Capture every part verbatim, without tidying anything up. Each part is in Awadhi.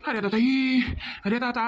अरे दादा, ई, अरे दादा,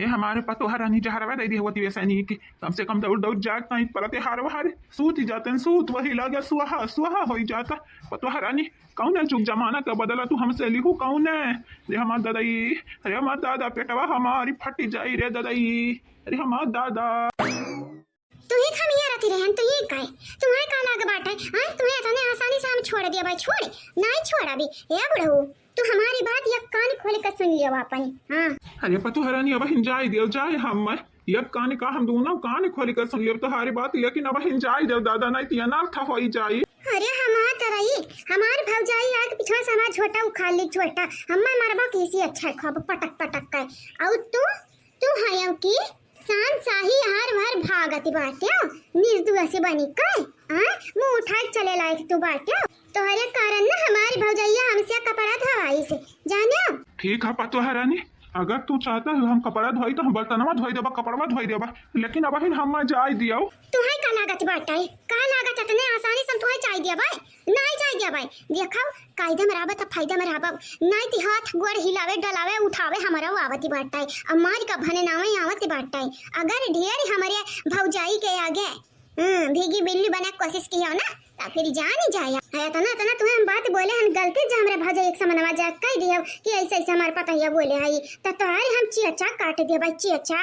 ए हमारे पतोह रानी जहरवा दे दी होती वैसे नहीं कि कम से कम दौड़ दौड़ जाग ताई परते हार वहार सूत ही जाते हैं, सूत वही लागे सुहा सुहा हो ही जाता। पतोह रानी, कौन है जुग जमाना का बदला तू हमसे लिहू कौन है? अरे हमार दादा ई, अरे हमार दादा पेटवा हमारी फट जाई रे दादा ई, अरे हमार दादा। तू ही खमिया रहती रहन, तू ही काहे? तुम्हें का लाग बाटे? हाँ, तुम्हें इतने आसानी से हम छोड़ दिया भाई? छोड़, नहीं छोड़ अभी। ए बुढ़ऊ, तू हमारी बात एक कान खोल के सुन लियो अपन। हाँ। अरे पतोह रानी, अब हिन जाए दियो, जाए हम मैं। एक कान का हम दोनों कान खोल के सुन लियो तुम्हारी बात, लेकिन अब हिन जाए दियो दादा, नहीं तो अनर्थ हो ही जाए। अरे हमार तरई, हमार भौजाई आके पीछे से हमार झोटा उखाड़ ली, झोटा। हम्मा मरबा किसी अच्छा खूब पटक पटक के। और तू तू हयव की शान शाही हार भर भागत बाट्यो, निर्दुआ से बनी के, हाँ? मुंह उठाए चले लायक तू बाट्यो। तोहरे कारण ना हमारी भौजैया हमसे कपड़ा धोवाई से, जान्यो? ठीक है पतोह रानी, अगर तू चाहता हो हम कपड़ा धोई तो हम बर्तनवा धोई देबा, कपड़वा धोई देबा, लेकिन अब हिन हम जाए दियो। तुहे का लागत बाटे? का लागत इतने आसानी से हम तुहे जाए दिया भाई? नाई जाए दिया भाई। देखो, कायदा में रहबा त फायदा में रहबा। नाई ती हाथ गोड़ हिलावे, डलावे, उठावे हमरा आवत बाटे। अब मार का भने नावे आवत बाटे। अगर ढेर हमरे भौजाई के आगे, हम्म, भीगी बिल्ली बने के कोशिश कियो ना, त फिर जान ही जाया। है इतना, इतना तुम्हें हम बात बोले हन, गलती जा हमरे भौजाई एक समनवा जा कह दियो कि ऐसे, ऐसे हमारे पतोहिया बोले हई, त तोहरे हम चियचा काट दिया भाई, चियचा।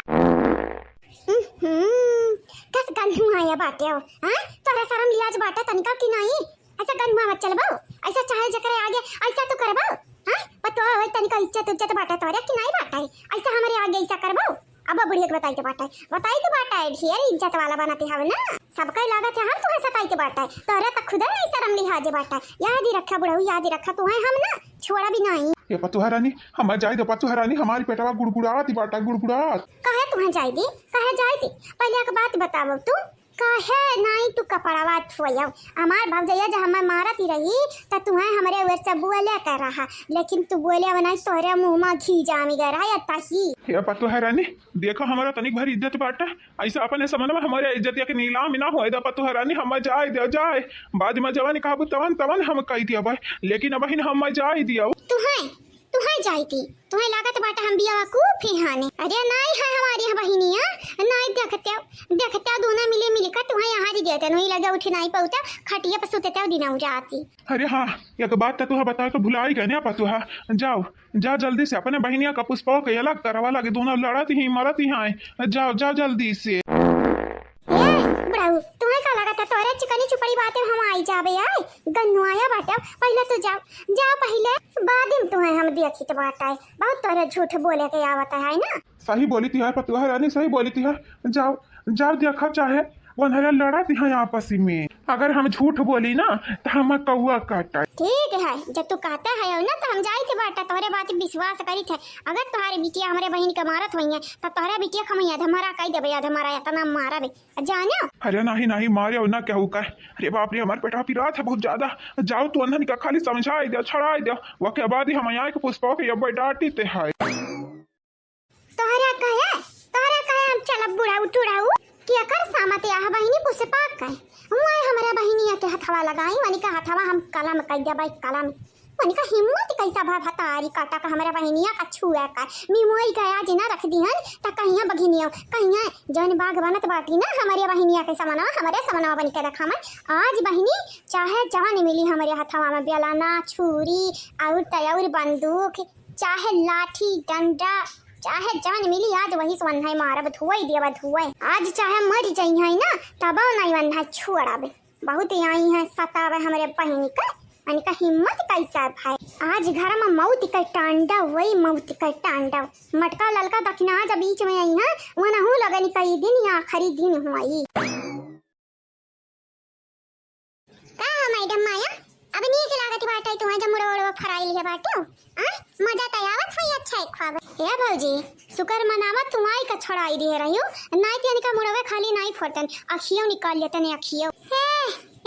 हम्म, कस गंधू आया बाटे हो, हाँ? तोहरा शर्म लिहाज बाटे तनिका कि नहीं? ऐसा गंधुआ मत चलबो, ऐसा चाहे जकरे आगे ऐसा तू करबो, हाँ? पतोह होई तनिका इज्जत उज्जत बाटे तोहरे कि नहीं बाटे? ऐसा हमरे आगे ऐसा करबो? अब बुढ़िया के बताई के बाटे, बताई के बाटे, ढेर इज्जत वाला बनत हव ना, सबके लागत है हम तुहे सताई के बाटे, तोहरे त खुदे नहीं शर्म लिहाज बाटे। याद ही रखा बुढ़ऊ, याद ही रखा, तुहे हम ना छोड़ा भी नहीं। ए पतोह रानी, हम जाए दो पतोह रानी, हमारी पेटवा गुड़गुड़ात ही बाटे, गुड़गुड़ात। काहे तुहे जाए दी, काहे जाए दी? पहले एक बात बतावो तू, काहे नाई तू कपड़वा धोयव? हमार भौजैया जब हमें मारत ही रही, त तुहे हमरे ओर से बोले के रहा, लेकिन तू बोले अब नहीं, तोहरे मुंह में घी जामी गए रहा या तही। हे पतोह रानी, देखो हमरा तनिक भर इज्जत बाटे, ऐसा अपने समन में हमारे इज्जतिया के नीलाम ना होए दा पतोह रानी, हम जाए दे जाए, बाद में जवन कहबू तवन तवन हम कह दिया भाई, लेकिन अब हिन हम जाए दियो। तुहे तुहे जाई थी, तुहे लागत बाटे हम बियाह कू फिहाने। अरे नाई है हमारी यहाँ बहिनिया, नाई देखते, देखते दोनों मिले मिल कर तुहे यहाँ ही देते, नहीं लगे उठे नाई पहुँचा, खटिया पर सुते ते दिन हो जाती। अरे हाँ, एक बात तो तुहा बता के भुलाई गए ना पतोहा। जाओ, जा जल्दी से अपने बहिनिया का पुष्पवा के अलग करवा लगे, दोनों लड़त ही मरत ही आए। जाओ, जाओ जल्दी से। ए, बुढ़ऊ, तुहे का लागत है तोरे चिकनी चुपड़ी बातें हम आई जाबे आए? गन्नुआया बाटे, पहले तू जाओ, जाओ पहले, बाद में तुहे हम देखी तो बाटे। बहुत तोरे झूठ बोले के आवत है ना? सही बोली थी है पतोह रानी, सही बोली थी है। जाओ, जाओ देखा चाहे वनहरा लड़त है आपस में। अगर हम झूठ बोली ना तो हम कौआ काटा। ठीक है, जब तू कहता है ना तो हम जाई के बाटा, तोहरे बात विश्वास करी थे। अगर तोहरे बिटिया हमरे बहिन के मारत हुई है तो तोहरे बिटिया के हम अधमरा कह देबे, अधमरा इतना मारबे। जानो? अरे नहीं, नहीं, मारे ना केहू का। अरे बाप रे, हमार पेटवा पिरात है बहुत ज्यादा। जाओ तू अनहन का खाली समझाई दे, छड़ाई दे। वके बाद ही हम यहाँ के पुष्पा के अब डांटी ते है। तोहरा कहे, तोहरा कहे हम चलब बुढ़ऊ टुढ़ऊ कि एकर सामते आह बहिनी पुष्पा के। हुआं हमरा बहिनिया के हथवा लगाई, वनिका हथवा हम कलम कह देबै, कलम। उनका हिम्मत कैसा भा भतारी काटा का हमरा बहिनिया का छुआ का। मिमोई गया जिना रख दिहन त कहिया बघिनिया, कहिया जौन बाग बनत बाटी ना हमरे बहिनिया के समनवा, हमरे समनवा बन के रखा मैं। आज बहिनी चाहे जौन मिली हमरे हथवा में, बेलाना, छुरी और तयौर बंदूक, चाहे लाठी डंडा, चाहे जौन मिली आज वही से वन्हाई मारब, धुआई देब धुआई। आज चाहे मर जइहै ना तबो नहीं वन्हाई छोड़ब। बहुत आई है सतावे हमरे बहिन के, इनका हिम्मत कैसा भाई। आज घर में मौत के तांडव होई, मौत के तांडव। मटका ललका दखिना जब बीच में आई है, वनहु लगन कई दिन या आखिरी दिन होई। का हो मैडम माया, अब नीक लागत बाटे तुहे जब मुड़वा उड़वा फराई लिहे बाटे हो? आ? मजा त आवत होई अच्छा एक ख्वाब। ए भौजी, शुक्र मनावा तू आई का छोड़ाई दिहे रहियो, नाई ते इनका मुड़वे खाली नाई फटन, अखियो निकाल लेते ने अखियो। ए,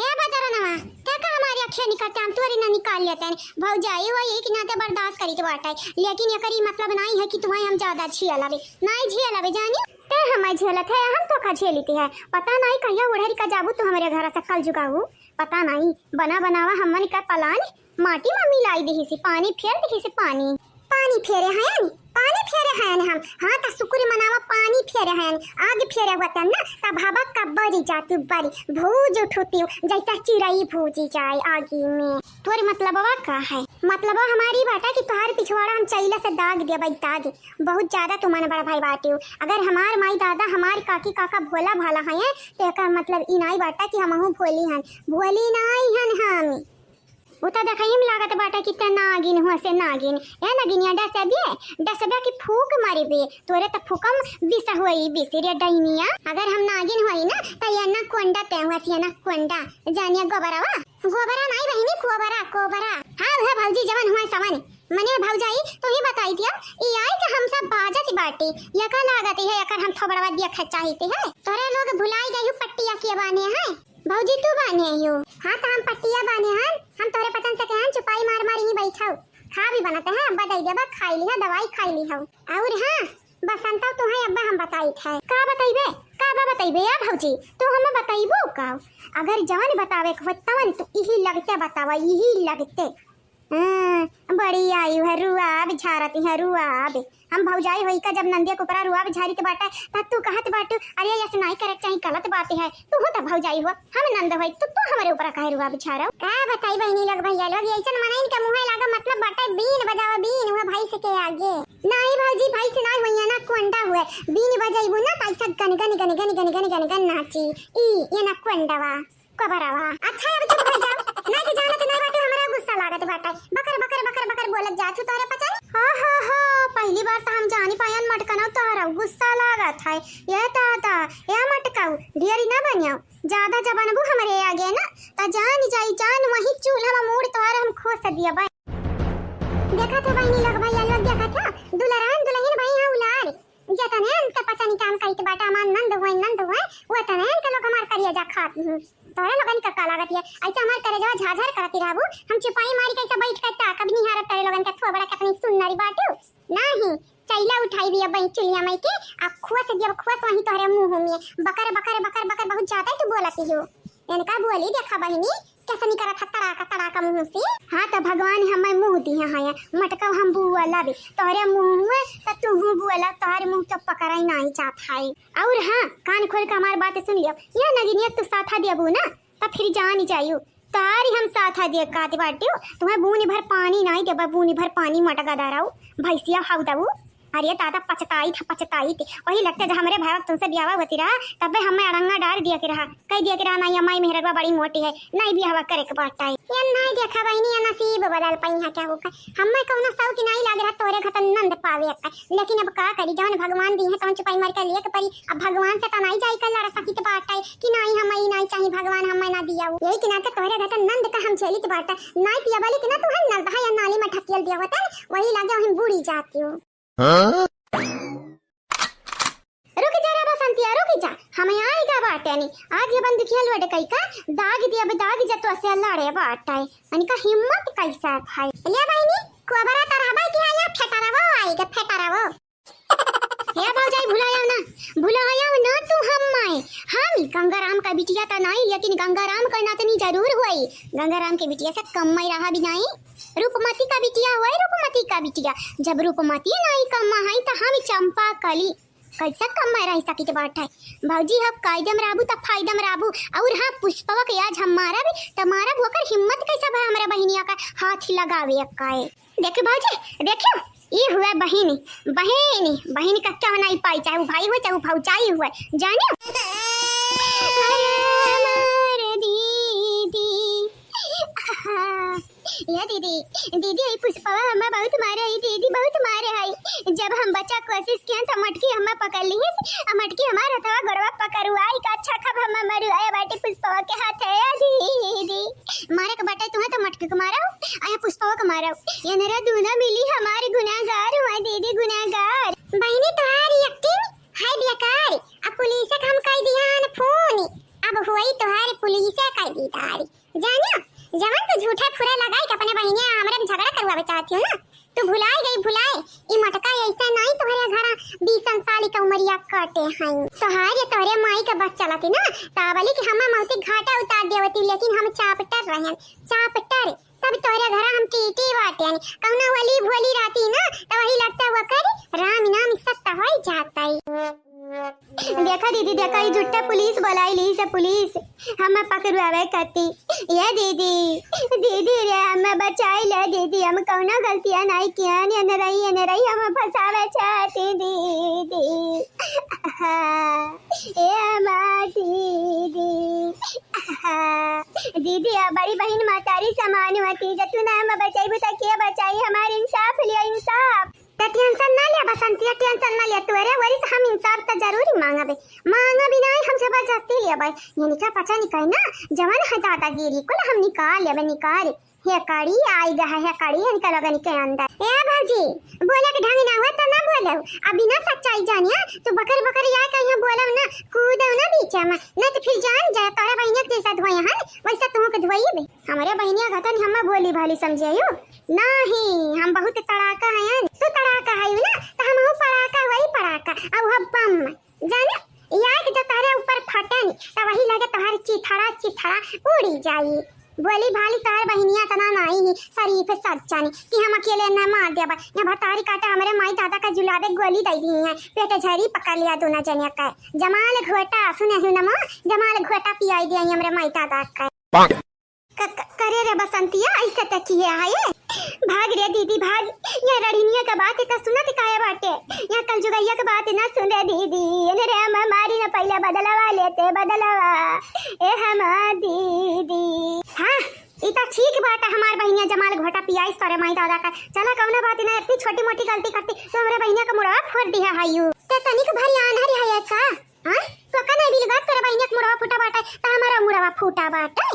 ए बदरनवा, ते का हमारी अखियो निकालते हम तोरी ना निकाल लेते ने। भौजाई हो यही के नाते बर्दाश्त करी तो बाटे, लेकिन एकर ई मतलब नाई है कि तुम्हें हम ज्यादा झिया लावे, नाई झिया लावे जानी। ते हमार झेलत है, हम तो का झेलित है। पता नाई कहिया उड़हरी का जाबू तू हमरे घर से कल जुगाऊ। पता नाई, बना बनावा हमन का पलान माटी में मिलाई दिही से, पानी फेर दिही से, पानी। पानी फेरे हैं यानी? पानी फेरे हयन हम। हाँ, त शुक्र मनावा, पानी फेरे हयन। आग फेरे होतन ना, तब हवा का बरी जाती, बरी भूज उठती, जैसा चिरई भूजी जाए आगी में। तोर मतलबवा का है? मतलबवा हमारी बाटा कि तोहार पिछवाड़ा हम चैला से दाग देबै, दाग। बहुत ज्यादा तू मन बड़ भाई बाटियो। अगर हमार माई दादा, हमार काकी काका भोला भाला हयें, तो एकर मतलब ई नाई बाटा कि हमहू भोली हन। भोली नाई हन हम। उ त देखई में लागत बाटे कि ते नागिन हुआ से नागिन। ए नगिनिया, डसबे, डसबे कि फूक मारबे। तोरे त फूकम बिस होई, बिस रे डैनिया। अगर हम नागिन होई ना, त ये ना कोंडा ते हुआ से ना कोंडा। जानिया गोबरवा? गोबरा नाई बहिनी, कोबरा, कोबरा। हाँ, उहे भौजी जवन हुआ सवन। मने भौजाई, तू ही बताई दिया, ई आई के हमसे बाजत बाटी। ये का लागत है, एकर हम थोबड़वा देखत चाहित है। तोरे लोग भुलाई गई हो पट्टिया के बाने हैं। भौजी, तू बाने हो? हाँ, त हम पट्टिया बाने हन। हम तोहरे पचन से कहन, चुपाई मार मार ही बैठाऊ। खा भी बनत है, अब्बा दई देबा, खाई लिहा, दवाई खाई लिहा। और हाँ, बसंता, तुहे अब्बा हम बताइत है। का बतइबे? का बा बतइबे या भौजी? तू हमें बतइबो का? अगर जवन बतावे के हो तवन तू इही लगते बतावा, इही लगते। हम्म, बड़ी आई है रुआब झारत है रुआब। हम भौजाई होई का जब नंदिया के ऊपरा रुआब झारित बाटे, तब तू कहत बाटू, "अरे, ऐसे नाई करे के चाही, गलत बात है।" तू हो त भौजाई हो, हम नंद होई, तो तू हमरे ऊपरा काहे रुआब झारौ? का बताई बहिनी लोग, भैया लोग, ऐसन मनइन के मुँहे लागा, मतलब बाटे बीन बजावा बीन, वह भैंस के आगे। नाई भौजी, भैंस नाई होइया ना, कोंडा हुए। बीन बजाइबू ना, त ऐसा गन गन गन गन गन गन गन गन नाची। ई, ये ना कोंडवा। कबरवा। अच्छा, अब चुप हो जाओ। नहीं तो जानत नहीं बाटे, हमरा गुस्सा लागत बाटे। बकर, बकर, बकर, बकर बोलत जात हूँ तोहरे पचन। हो, हो, हो, पहली बार तो हम जानी पायन मटकनौ तोहरा गुस्सा लागत है। ये दादा, ये मटकाऊ, ढेरी ना बनियाओ। ज्यादा जब बनबू हमरे आगे ना, त जान जाई जान, वही चूल्हा में मूड़ तोहरे हम खोस दिया बा। देखा तो बहिनी लोग, भैया लोग, देखा था, दुलरान दुलहिन भई हैं उलार। जतने अंत पचनी काम कहित बाटा, हमार नंद हुए, नंद हुए, वतने अंत लोग हमार करेजा खात हैं। तोहरे लोगन का का लागत है? ऐसे हमार करेजवा झाझर करती रहबू, हम चुपाई मारी कैसे बैठ के ताकब निहारत तोहरे लोगन के थोबड़ा कितनी सुन्नरी बाटू। नाही, चैला उठाई दिया बई चुलिया माई के, आ खोस दिया खोस वहीं तोहरे मुंह में, बकर, बकर, बकर, बकर, बहुत ज्यादा ही तू बोलती हो। इनका बोली देखा बहिनी, कैसे निकलत है तड़ाका तड़ाका मुंह से? हाँ, त भगवान हमें मुंह दिया है, मटका हम बुआ लाबे, तोहरे मुंह हुए त तू हूँ बुआ ला, तोहरे मुंह तो पकड़ा ही नहीं जात है। और हाँ, कान खोल के हमार बात सुन लियो, यह नगिनिया तू साथा देबू ना, त फिर जान जायू, तारी हम साथा दे कात बाटियो, तुम्हें बूनी भर पानी नहीं देबा, बूनी भर पानी मटका दाराऊ, भैंसिया हाउ दबू। अरे दादा, पछताइत है, पछताइत। वही लगते जब हमरे भाई तुमसे ब्याह होती रहा, तबे हमें अड़ंगा डाल दिया के रहा, कह दिया के रहा, "नहीं, अम्मा, ये मेहरबा बड़ी मोटी है, नहीं ब्याह करे के बात आई।" ये नहीं देखा बहिनी, ये नसीब बदल पाई है क्या होकर? हमें कौनो शौक नहीं लाग रहा तोरे घर नंद पावे का, लेकिन अब का करी, जौन भगवान दी है, तौन चुपाई मार के लिए के परी। अब भगवान से तो नहीं जाई कर लड़ सकित बात आई कि नहीं, हमें ही नहीं चाहिए, भगवान हमें ना दिया वो। यही के नाते तोरे घर नंद का हम झेलित बात, नहीं पिया वाली के ना तू है नल दहा या नाली में ढकेल दिया होता, वही लागे वहीं बूड़ी जाती हूँ। हाँ? रुक जा रे बसंतिया, रुक जा, हम यहाँ आएगा बाटे नी। आज ये बंदुकिया लोड कई का दाग दिया, अब दाग जतो से लड़े बाटे। इनका हिम्मत कैसा है? ले बहिनी, कोबरा तरहबा के आया, फेटरवा आएगा, फेटरवा। हे भौजाई, भुलाया ना, भुलाया ना तू हम्माए। हम गंगाराम का बिटिया त नाई, लेकिन गंगाराम का नातनी जरूर हुई। गंगाराम के बिटिया से कम में रहा भी नाई। रूपमती का बिटिया हुई, रूपमती का बिटिया। जब रूपमती नाई कम है, त हम चंपा कली कैसे कम में रह सकित बाटे? भौजी, हम कायदम रहबू त फायदम रहबू। और हाँ, पुष्पवा के आज हम मारब, त मारब, ओकर हिम्मत कैसा भा हमरा बहिनिया का हाथ लगावे का है। देखो भौजी, देखो, ई हुआ बहिनी, बहिनी, बहिनी का क्या नहीं पाई, चाहे वो भाई हुए, चाहे वो भौजाई हुए, जाने? अरे हमार दीदी, ये दीदी, दीदी, ई पुष्पवा हमें बहुत मारे है, दीदी, बहुत मारे है। जब हम बचा कोशिश किया त मटकी हमें पकड़ ली, आ मटकी हमार हथवा गोड़वा पकड़वाई का अच्छा खब हमें मरुआए बाटे पुष्पवा के हाथ है, दीदी। मारे के बाटे तुहे त मटकी के मारो, आ पुष्पवा के मारो। ये नरा दूना मिली हमार गुनागार हुआ दीदी, गुनागार। बहिनी, तोहार acting है बेकार। अब पुलिस के हम कह दिया न फोन, अब हुई तोहार पुलिस कह दी तारी। जानियो, जवन तू झूठा फुरा लगाई के अपने बहिनिया हमरे में झगड़ा करवावे चाहती हो ना, तू भुलाए गई, भुलाए। ई मटका ऐसे नहीं तोहरे घरा बीसन साल के उमरिया कटे हैं। तोहार ये तोहरे माई के बस चलती ना, तावली कि हमें मौती घाटा उतार देवती, लेकिन हम चापटर रहन, चापटर। तब तोहरे घरा हम टीटी बाटे, कौनो वली भोली रहती ना, तो वही लगता हुआ कर चाहता ही। देखा दीदी, देखा, ई झूठा पुलिस बोलाई ली से पुलिस। हम पकड़वावे कती। ये दीदी, दीदी रे, हम बचाई ले दीदी, हम कौनो गलतियाँ नाई किया, ये न रही, ये न रही, हम फंसावे चाहती दीदी। हाँ, ए हमार दीदी। हाँ, दीदी, आ बड़ी बहिन महतारी समान होती, जब तू ना हम बचाइबू त के बचाई? हमार इंसाफ लिया, इंसाफ। त टेंशन ना लिया बसंतिया, टेंशन ना लिया, तोरे वरी से हम इंसाफ त जरूर मांगबे, मांगबे ना, हम जबरदस्ती लेबे। ये निका पचा निकाई ना, जवन है दादागिरी कुल हम निकाल लेबे, निकाल। हे कड़ी आई गए, हे कड़ी इनका लगन के अंदर। ए भौजी, बोले के ढंग ना हुआ त ना बोलो, अब बिना सच्चाई जानिया तू बकर बकर या कहीं बोलो ना, कूदो ना बीच में, नहीं तो फिर जान जाए तोरे बहिनिया के जैसा धोए हन वैसा तुहू के धोई बे। हमरे बहिनिया घतन हम बोली भाली समझे हो? नहीं, हम बहुत तड़ाका हैं। तू तड़ाका है ना, तो हम हूँ पड़ाका, वही पड़ाका, अब वह बम। जाने, या कि जो तोहरे ऊपर फटे नी, तो वही लगे तोहर चिथड़ा, चिथड़ा उड़ी जाई। बोली भाली तोहर बहिनिया तना नाई ही, शरीफ सच्चा नी, कि हम अकेले न मार देबा। या भतारी काटे हमरे माई दादा का जुलाबे गोली दे दी है, पेट झरी पकड़ लिया दोनों जने का। जमाल घोटा, सुने हो नमा, जमाल घोटा पियाई दिया हमरे माई दादा का। क-, क-, करे रे बसंतिया, ऐसे त किए आए? भाग रे दीदी, भाग। या रढ़िनिया का बात त सुनत काहे बाटे? या कलजुगैया का बात ना सुन रे दीदी। एने रे हम मारी ना पहले बदलवा लेते, बदलवा। ए हमार दीदी। हाँ, ई त ठीक बाटे, हमार बहिनिया जमाल घोटा पियाइस तोरे माई दादा का। चला, कौनो बात ना, इतनी छोटी मोटी गलती करती, तो हमरे बहिनिया का मुड़वा फोड़ दिया है यू। ते तनिक भरी आन्हरी है का? हाँ? तो का नहीं बिल बात, तोरे बहिनिया का मुड़वा फूटा बाटे, त हमारा मुड़वा फूटा बाटे।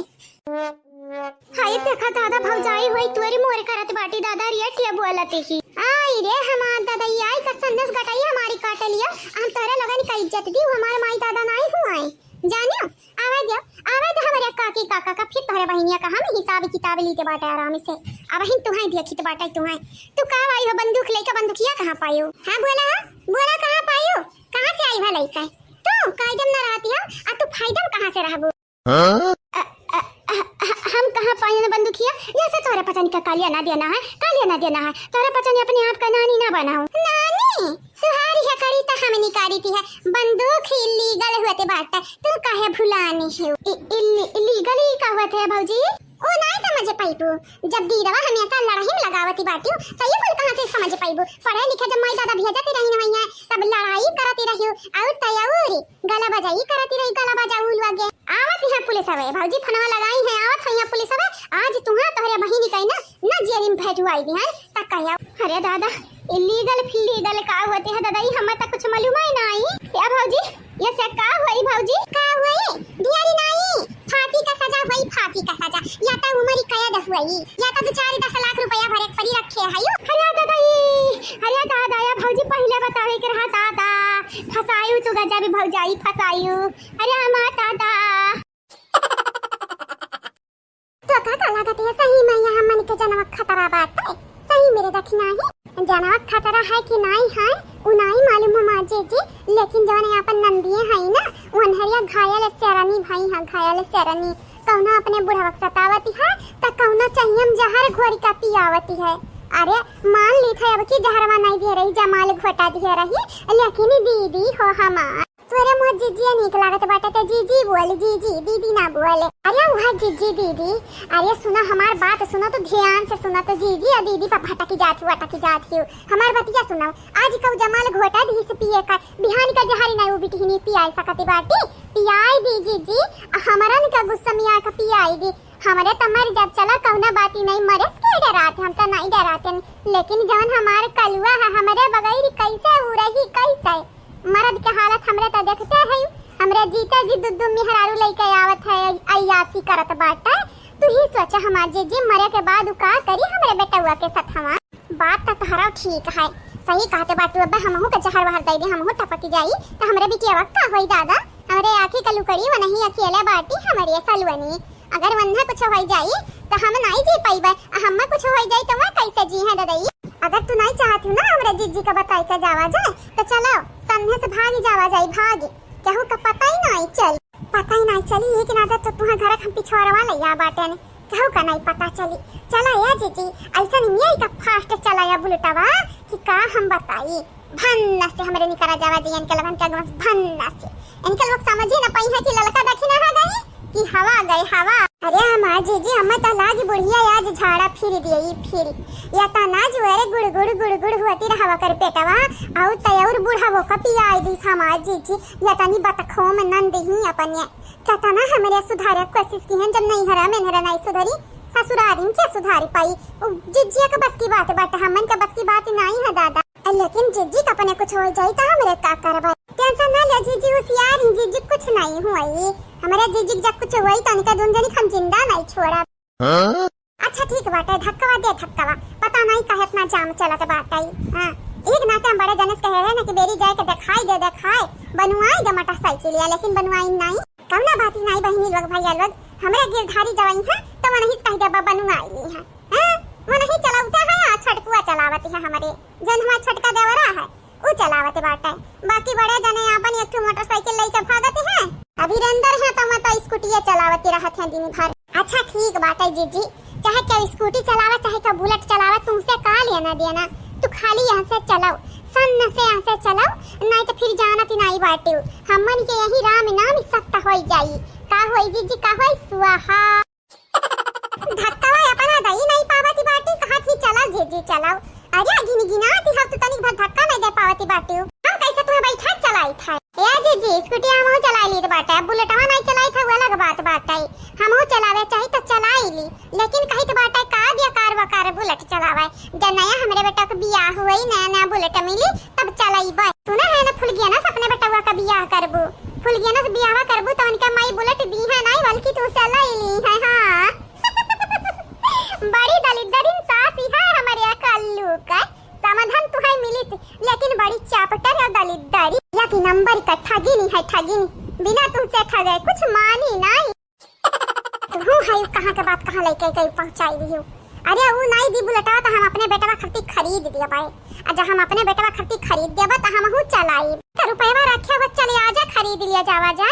हाय, देखा दादा, भौजाई होई तोरी मोर करत बाटी दादा, रियटिया बोलत ही। आई रे हमार दादा, ई आई का संदेश गटाई हमारी काट लिया। हम तोरे लोगन का इज्जत दी, हमार माई दादा नाई हुआए। जानियो, आवे दे, आवे दे हमरे काकी काका का, फिर तोहरे बहिनिया का हम हिसाब किताब ली के बाटे आराम से। अब हिन तुहाई देखित बाटे तुहाई। तू का आई हो बंदूक लेके, बंदूकिया कहाँ पायो? हाँ बोला, बोला कहाँ पायो? कहाँ से आई भा लइका? तू कायदम न रहती हो, आ तू फायदम कहाँ से रहबू? हाँ? अ, अ, अ, अ, हम कहाँ पाई ना बंदूकिया? जैसे तोहरे पचन का कालिया ना देना है, कालिया ना देना है। तोहरे पचन अपने आप का नानी ना बनाओ। नानी? तुहारी है करी त हम निकारी थी है। बंदूक illegal होते बाटे। तू काहे भुलानी हो? इ-, इल्ली-, illegal ही का होते है भौजी? ओ नाई समझ पाइबू। जब दीदवा हमेशा लड़ाई में लगावती बाटी, त ये कुल कहाँ से समझ पाइबू? पढ़े लिखे जब माई दादा भेजती रही न हुई है, तब लड़ाई करती रही। और तयारी गला बजाई करती रही, गला बजाऊ लगे। आवत यहाँ पुलिस हवे, भौजी फोनवा लगाई है, आवत है यहाँ पुलिस हवे। आज तुहा तोहरे बहिनी कही ना, ना जेल में भेजवाई दी है, तक कही। अरे दादा, illegal फिलीगल का होते है दादा, ई हमें तक कुछ मालूम ही ना आई। या भौजी, ये से का होई भौजी? का होई? ढेरी नाई, फांसी का सजा होई, फांसी का सजा। या तो उम्र कैद होई, या तो दो चार दस लाख रुपया भरे के पड़ी रखे है यू। अरे दादा ई, अरे दादा या भौजी पहले बतावे के रहा दादा। फसायु तू गजब भौजाई फसायु। अरे हमार दादा। तो का, का लागत है सही में यहाँ मन के जनवा खतरा बाटे? सही मेरे दखिना ही जनवा खतरा है कि नाई है, उ नाई मालूम हमार जीजी, लेकिन जौन अपन नंदिये है ना, उ अनहरिया घायल सेरनी भई है, घायल सेरनी। कौनो अपने बुढ़वा के सतावती है, त कौनो चाहिए हम जहर घोरी का पियावती है। अरे मान ली थे अब की जहरवा नाई दिए रही, जमाल घोटा दिए रही, लेकिन दीदी हो हमार। तोरे मोह जीजिया नीक लागत बाटे, ते जीजी बोल, जीजी, दीदी ना बोल। अरे वह जीजी दीदी, अरे सुना हमार बात, सुना तो ध्यान से सुना तो जीजी, आ दीदी पर भटकी जात हूँ, अटकी जात हूँ। हमार बतिया सुनाओ, आज कऊ जमाल घोटा दी से पिए का, बिहान का जहरी नहीं उबिटहिनी पियाई सकती बाटी, पियाई दी जीजी, आ हमरन का गुस्सा में आके पियाई दी। हमरे त मर जब चला कौना बाती नहीं मरे से के डरात, हम त नहीं डराते, लेकिन जौन हमार कलुआ है हमरे बगैर कैसे उ रही, कैसे? मर्द के हालत हमरे त देखते है, हमरे जीते जी दू दू मेहरारू लइके आवत है, अय्यासी करत बाटे। तू ही सोचा हमार जीजी मरे के बाद उ का करी हमरे बेटउआ के साथ हमार। बात त तहरा ठीक है, सही कहते बाटू। अब हमहू के जहर वहर दे दे, हमहू टपक जाई त हमरे बिटिया का होई दादा? हमरे आँखी का लुकड़ी वनही अकेले बाटी हमरे सलवनी। अगर वन्हा कुछ होई जाई त हम नाई जी पाइबे, आ हम्मा कुछ होई जाई त वह कैसे जी है ददई? अगर तू नाई चाहत हूँ ना हमरे जीजी का बताई के जावा जाए त चलो संधे से भागी जावा जाई, भागी। केहू का पता ही नाई चली, पता ही नाई चली। एक नाते तो तुहा घर हम पिछवारवा लैया बाटे ने, केहू का नाई पता चली। चला या जीजी, ऐसा नहीं मिया का फास्ट चला या बुलेटवा कि का हम बताई। भन्ना से हमरे निकरा जावा जी, इनके लगन के अगवा से भन्ना से। इनके लोग समझी न पाई है कि ललका दखिना हा गई कि हवा गई हवा। अरे हमार जीजी, हमें तो लागी बुढ़िया आज झाड़ा फिर दिए, ई फिर। या तना जुअरे गुड़ गुड़ गुड़ गुड़ हुआती रहा कर पेटवा, आउ तय और बुढ़ा वो का पियाई दी हमार जीजी। या तनी बतखो में नंद ही अपने। कतना हमरे सुधारे कोशिश की हैं, जब नैहरा मेहरा नहीं सुधरी, ससुरारी में क्या सुधारी पाई? उ जिज्जिया का बस की बात बाटे, हमन का बस की बात नहीं है दादा। लेकिन जिज्जी का अपने कुछ हो जाई तो हमरे का करबा? टेंशन ना ले जिज्जी, होशियार ही जिज्जी, कुछ नहीं हुई। हमरे जिज्जी के जब कुछ हुई तो इनका दोन जनी हम जिंदा नहीं छोड़ा। हाँ? अच्छा ठीक बाटे, धक्कवा दे धक्कवा, पता नहीं काहे इतना जाम चलत बाटे। हाँ, एक नाते हम बड़े जने से कहे रहे ना कि बेरी जाए के दिखाई दे, दिखाए, बनवाई दे मोटरसाइकिल या, लेकिन बनवाई नहीं। कौना बात ही नहीं बहिनी लोग, भैया लोग, हमरे गिरधारी जवाई है तो मनही से कह देबा बनवाई ली है। हाँ, मनही चलावता है, आ छटकुआ चलावत है हमरे, जौन हमार छोटका देवरा है, उ चलावत बाटे। बाकी बड़े जने आपन एक ठो मोटरसाइकिल लेके भागत हैं। अभी रेंदर है तो मैं तो स्कूटिये चलावत रहत हैं दिन भर। अच्छा ठीक बाटे जीजी, चाहे केहू स्कूटी चलावे, चाहे केहू बुलेट चलावे, तुमसे का लेना देना? तू खाली यहाँ से चलाओ, सन्न से यहाँ से चलाओ, नहीं तो फिर जानत ही नहीं बाटे। हमन के यही राम नाम सत्य होई जाई। का होई जीजी, का होई? स्वाहा। धक्कावा अपना दई नहीं पावत बाटी, कहत ही चलाओ जीजी चलाओ। अरे गिन गिनाती हव तू, तनिक भर धक्का नहीं दे पावत बाटी। हम कैसे तुम्हें बैठा चलाई था? ए जीजी, स्कूटी हमहू चलाई ली बाटे, बुलेटवा नहीं चलाई था, वो अलग बात बाटे। हमहू चलावे चाही तो चलाई ली, लेकिन कहित बाटे का बेकार वकार बुलेट चलावे। जब नया हमरे बेटा के बियाह हुई, नया नया बुलेट मिली, तब चलइबे। सुने है ना फुलगियाना से अपने बेटवा का बियाह करबू, फुलगियाना से बियाहवा करबू तो उनके माई बुलेट दी है नहीं, बल्कि तू चलई ली है। हाँ। बड़ी दलिद्दरिन सास ही है हमरे कल्लू का, समाधान तुहे मिलित, लेकिन बड़ी चापटर और दलिद्दरी। या कि नंबर का ठगिनी है ठगिनी, बिना तुमसे ठगे कुछ मानी नहीं। तू है कहाँ के बात कहाँ लेके गई पहुँचाई रही हो? अरे उ नहीं दी बुलेटवा तो हम अपने बेटवा खरती खरीद दिया बाए। आ जब हम अपने बेटवा खरती खरीद देबा तो हमहू चलाई। तो रुपयवा रखे बा, चले आजा खरीद लिया जावा जा।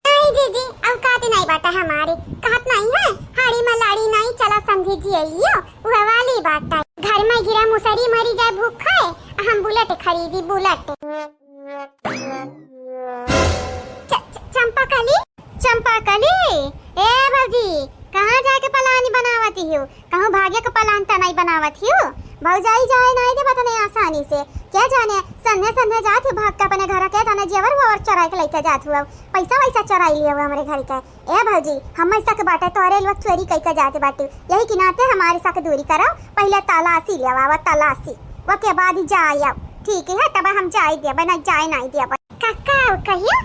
नहीं जीजी, औकात नहीं बाटा हमारी, कहत नहीं है, हाड़ी में लाड़ी नहीं चला समझी जी लियो, वह वाली बाटा। घर में गिरा मुसरी मरी जाए भूख खाए, हम बुलेट खरीदी बुलेट। च-, च-, चंपा कली, चंपा कली, ए भौजी, कहाँ जाके पलानी बनावत हियो? कहूँ भागे के पलान त नहीं बनावत हियो? भौजाई जाए नहीं देबा तने आसानी से। क्या जाने, संधे संधे जात हियो भाग के अपने घर के, तने जेवर वोवर चोराई के लेके जात हुआ, पैसा वैसा चोराई लिया हुआ हमरे घर के। ए भौजी, हम ऐसा के बाटे तोहरे लोग चोरी कई के जात बाटे, यही के नाते हमारे साथ दूरी करो, पहले तलाशी लेवावा, तलाशी, ओके बाद ही जाए आओ, ठीक है, तब हम जाए देबे, नहीं जाए नहीं देबे। काका, कहियो,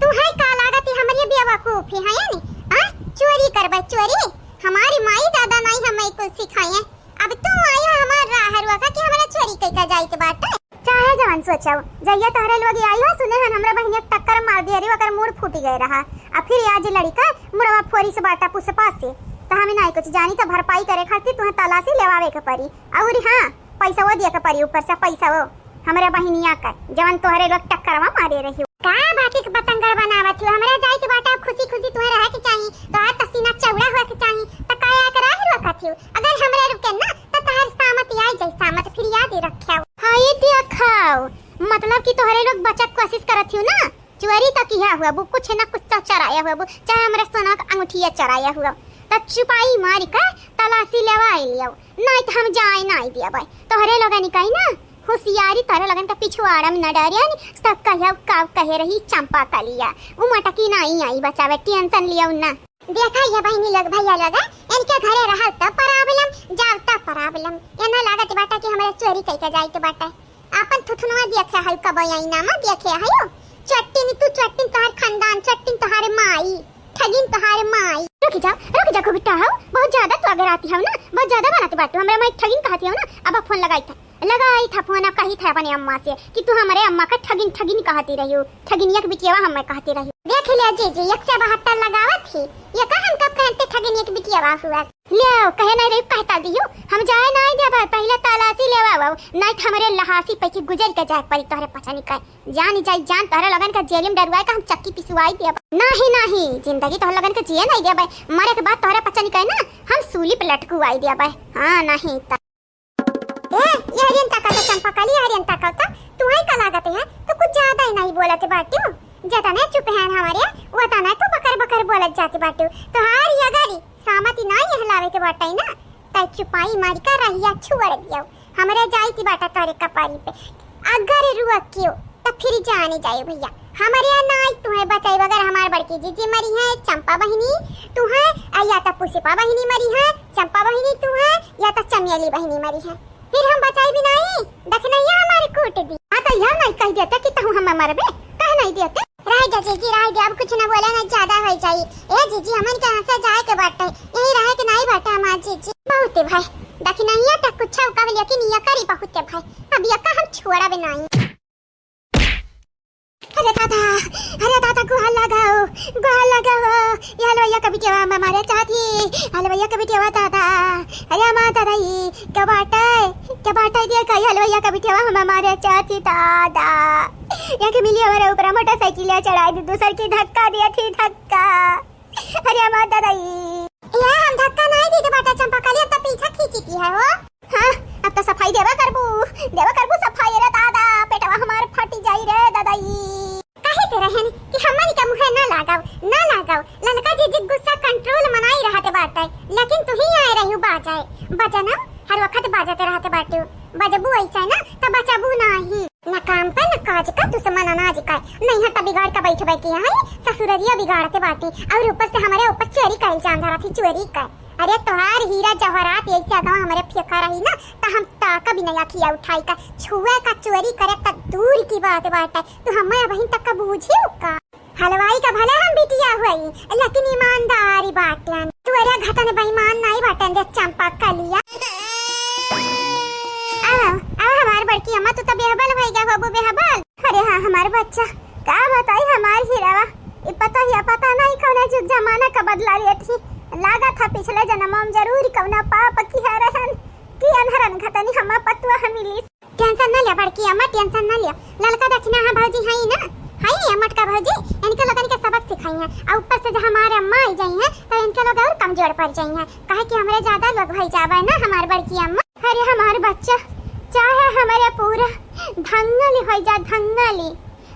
तू है का लागत है हमरे बेवकूफी है नी? आ, चोरी करबे चोरी? हमारी माई दादा नहीं हमें कुछ सिखाए। अब तू आयो हमार राह रुआ का कि हमरा चोरी कई का जाइत बाटे। चाहे जवन सोचो, जइया तोहरे लोग आई हो, सुने हन हमरा बहिनिया के टक्कर मार दिया रे, ओकर मूड़ फूट गए रहा। आ फिर आज लड़का मुड़वा फोरी से बाटा पुष्पा से, तो हमें नहीं कुछ जानी, तो भरपाई करे खातिर तुम्हें तलाशी लेवावे के पड़ी। और हाँ, पैसा वो दिए के पड़ी, ऊपर से पैसा वो। हमरे बहिनिया का, जवन तोहरे लोग टक्करवा मारे रही। का बाकी के बतंगड़ बनावत हो? हमरा जाए के बाटे, अब खुशी खुशी तुम्हें रहे के चाही, तोहार तो सीना चौड़ा हुआ के चाही, तो का आके राह रोकत हो? अगर हमरे रुके ना, तो तोहार सामत आई जाई सामत, फिर याद ही रखे हो। हाँ, ये देखो, मतलब कि तोहरे लोग बचत कोशिश करत हो ना, चोरी तो किया हुआ, वो कुछ ना कुछ तो चराया हुआ, वो चाहे हमरे सोना का अंगूठिया चराया हुआ, तो छुपाई मारी का तलाशी लेवा लियो। नहीं तो हम जाए नहीं देबे। तोहरे लोगन कही ना, होशियारी तोहरे लोगन का पिछवाड़ा में न डरिया नी, तो कहिया का कहे रही चंपा कलिया। उ मटकी नहीं आई बचावे, टेंशन लियो ना। देखा ये बहिनी लोग, भैया लोग, इनके घरे रहल तब प्रॉब्लम, जाओ तब प्रॉब्लम। ये ना लागत बाटा कि हमरा चोरी कई के जाए के बाटा। आपन थुथुनवा देखे है, कब आईना में देखे है यो। चट्टिन तू चट्टिन, तोहर खानदान चट्टिन, तोहर माई। ठगिन तोहार माई। रुक जाओ, रुक जाओ, खूब बिट्टा हो, बहुत ज्यादा तू अगर आती हो ना, बहुत ज्यादा बनाते बाटू, हमरा माई ठगिन कहती हो ना, अब फोन लगाई था, लगाई था फोन, अब कही था अपने अम्मा से कि तू हमारे अम्मा का ठगिन ठगिन कहती रही हो, ठगिनिया के बिटियावा हमें कहती रही हो। देख लिया जीजी, एक से बहत्तर लगावत ही, ये का हम कब कहते ठगिनिया के बिटियावा हुआ? ले आओ, कहे नहीं रही, कहता दियो, हम जाए नहीं देबे, पहले तलाशी लेवा, नहीं तो हमरे लहासी पे की गुजर के जाए पड़ी तोहरे पछानी का। जान ही जाई जान, तोहरे लोगन का जेल में डरवाए का हम चक्की पिसवाई देब। नाही, नाही, जिंदगी तोहरे लोगन के जिए नहीं देबे। मरे के बाद तोहरे पचन कहे ना, हम सूली पे लटकुआई देबे। हाँ, नहीं त। ए, ये हरियन का कहता पकली हरियन तकौता, तुहई का लागत है, तो कुछ ज्यादा ही नहीं बोलत बाट्यो। जतने चुप हैं हमरे, वतने तू बकर बकर बोलत जात बाट्यो। तोहार ये गारी सामती नहीं हलावे के बाटे ना, तै चुपाई मारी का रहिया छोड़ दियो। हमरे जाई की बाटा तोरे कपारी पे। अगर रुआ क्यों, तो फिर जाने जाए भैया। हमरे यहाँ नाई तुहे बचाई, अगर हमार बड़की जीजी मरी है, चंपा बहिनी तुहे, आ या तो पुष्पा बहिनी मरी है, चंपा बहिनी तुहे, या तो चमेली बहिनी मरी है। फिर हम बचाई भी नहीं, दखनैया हमारे कूट दी। हाँ, तो यह नहीं कह देते कि तहु हम मरबे, कह नहीं देते। रह जा जीजी, रह जा, अब कुछ न बोले, न ज्यादा हो जाई। ए जीजी, हमन के यहाँ से जाए के बाटे, यही रहे के नहीं बाटे हमार जीजी। बहुत है भाई, दखनैया तक कुछ कह, लेकिन ये करी बहुत है भाई, अब ये का हम छोड़ा भी नहीं। अरे दादा, अरे दादा, गुहार लगाओ, गुहार लगाओ। ये हलवैया का बिटिया हमें मारे चाहती, हलवैया का बिटिया दादा। अरे हमार दादा, ई क्या बाटा है, क्या बाटा है, देखा, ये हलवैया का बिटिया हमें मारे चाहती दादा। यहाँ के मिली हमारे ऊपर मोटरसाइकिल चढ़ाई दी, दूसर की धक्का दिया थी, धक्का। अरे हमार दादा, ई ये हम धक्का नहीं दी तो बाटा चंपा कली, अब तो पीछा खींची की है हो। हाँ, अब तो सफाई देवा करबू, देवा करबू सफाई रे दादा, पेटवा हमार फटी जाई रे दादा ई। कहे के रहन कि हमनी के मुँहे ना लागव, ना लागव। ललका जीजी गुस्सा control मनाई रहत बाटे, लेकिन तू ही आए रहू बाजाए। बजनम हर वक्त बाजत रहत बाटू, बजबू ऐसे ना त बचबू नाही। न काम पे न काज का दुश्मन अनाज का, नैहर त बिगाड़ के बैठबे की है, ससुररिया बिगाड़ते बाटी, और ऊपर से हमारे ऊपर चोरी का इल्जाम धरा थी, चोरी का। अरे तोहार हीरा जवाहरात ऐसे अगवा हमारे फेंका रही ना, त हम ताका भी नहीं अखिया उठाई का, छुए का चोरी करे त दूर की बात बाटे। तू हमें अबहिन तक का बूझियो का? हलवाई का भले हम बिटिया हुई, लेकिन ईमानदारी बाटन। तू अरे घटन बेईमान नहीं बाटन रे चंपा कलिया। अब, अब हमार बड़की अम्मा, तू तो बेहबल होई गया होबू, बेहबल। अरे हाँ, हमार बच्चा, का बताई हमार हीरावा, ई पता ही पता नहीं कौन जुग जमाना का बदला लेत ही। लागत है पिछले जन्म में जरूर कौना पाप किहे रहन कि अनहरन घटनी हमार पतुआ हम मिली। Tension ना लिया बड़की अम्मा, tension ना लिया। ललका दखिना हाँ भौजी हई ना, हई अम्मट का भौजी, इनके लोगन के सबक सिखाई है। और ऊपर से जो हमारे अम्मा आई जाई हैं, तो इनके लोग और कमजोर पड़ जाई हैं, काहे कि हमरे ज्यादा लोग भई जावे ना हमार बड़की अम्मा। अरे हमार बच्चा, चाहे हमारे पूरा धंगली होई जा, धंगली।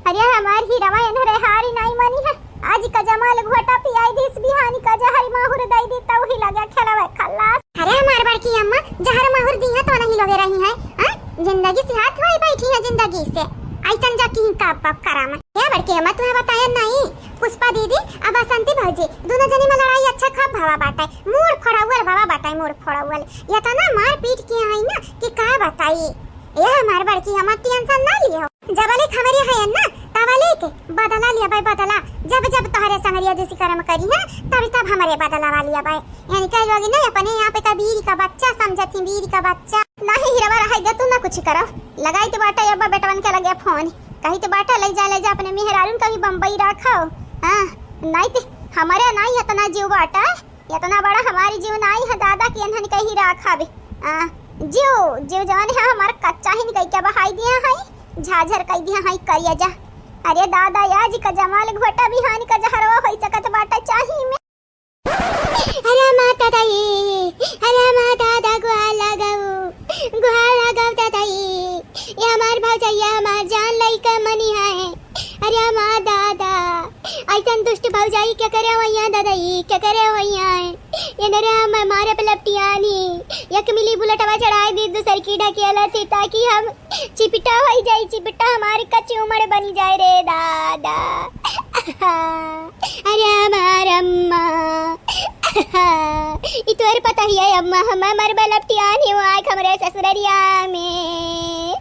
अरे हमार हीरावा एनहरे हारी नाई मानी है। आज का जमाल घोटा पियाई दिस, बिहानी का जहर माहुर दई दी, तऊ ही लगे खेलवे खल्लास। अरे हमार बड़की अम्मा, जहर माहुर दी है तो नहीं लोगे रही है, हाँ? जिंदगी से हाथ धोई बैठी है जिंदगी से। ऐसन जा की का पाप करामत। हे बड़की अम्मा, तुम्हें बताया नहीं, पुष्पा दीदी अब बसंती भौजी, दोनों जनी में लड़ाई अच्छा खब भवा बाटे, मूड़ फोड़ावल भवा बाटे, मूड़ फोड़ावल। ये तो ना मार पीट किया है ना कि का बताई। ए हमार बड़की अम्मा, tension ना लियो। जबले खबरे है ना, तबले के बदला लिया बाय बदला। जब जब तोहरे संगरिया जैसी कर्म करी है, तब तब हमरे बदला वाली बाय। यानी कह लोगी ना, अपने यहाँ पे का बीरी का बच्चा समझती, बीरी का बच्चा। नाही हिरवा रहे दे, तू ना कुछ करो। लगाई तो बाटा अब्बा बेटवन के लगे फोन, कही तो बाटा ले जा, ले जा अपने मेहरारून कभी बम्बई रखो। हाँ, नहीं ते हमारे नहीं इतना जीव बाटा। इतना बड़ा हमारी जीव नाई है दादा कि इन्हन कहीं राखा भी। आ, जीव, जीव जवान है हमार कच्चा ही निकल के बहाई दिया है, झाझर कई दिया है करिया जा। अरे दादा, या जी का जमाल घोटा बिहान का जहरवा होई सकत बाटा चाही में। अरे माता दाई, अरे माता दादा गुहार लगाऊ, गुहार लगाऊ दादाई। ये हमार भौजैया हमार जान लइके मनी है। अरे माँ दादा, ऐसन दुष्ट भौजाई के करे वैया दादा, ई के करे वैया? ये नरे हम मारे पे लपटियानी, एक मिली बुलेटवा चढ़ाई दी, दूसर की ढकेला थी, ताकि हम चिपिटा होई जाई, चिपिटा हमारे कच्ची उमड़ बनी जाए रे दादा। अरे हमार अम्मा, ई तोर पता ही है अम्मा, हम मरबे लपटियानी, वो आए हमरे ससुररिया में।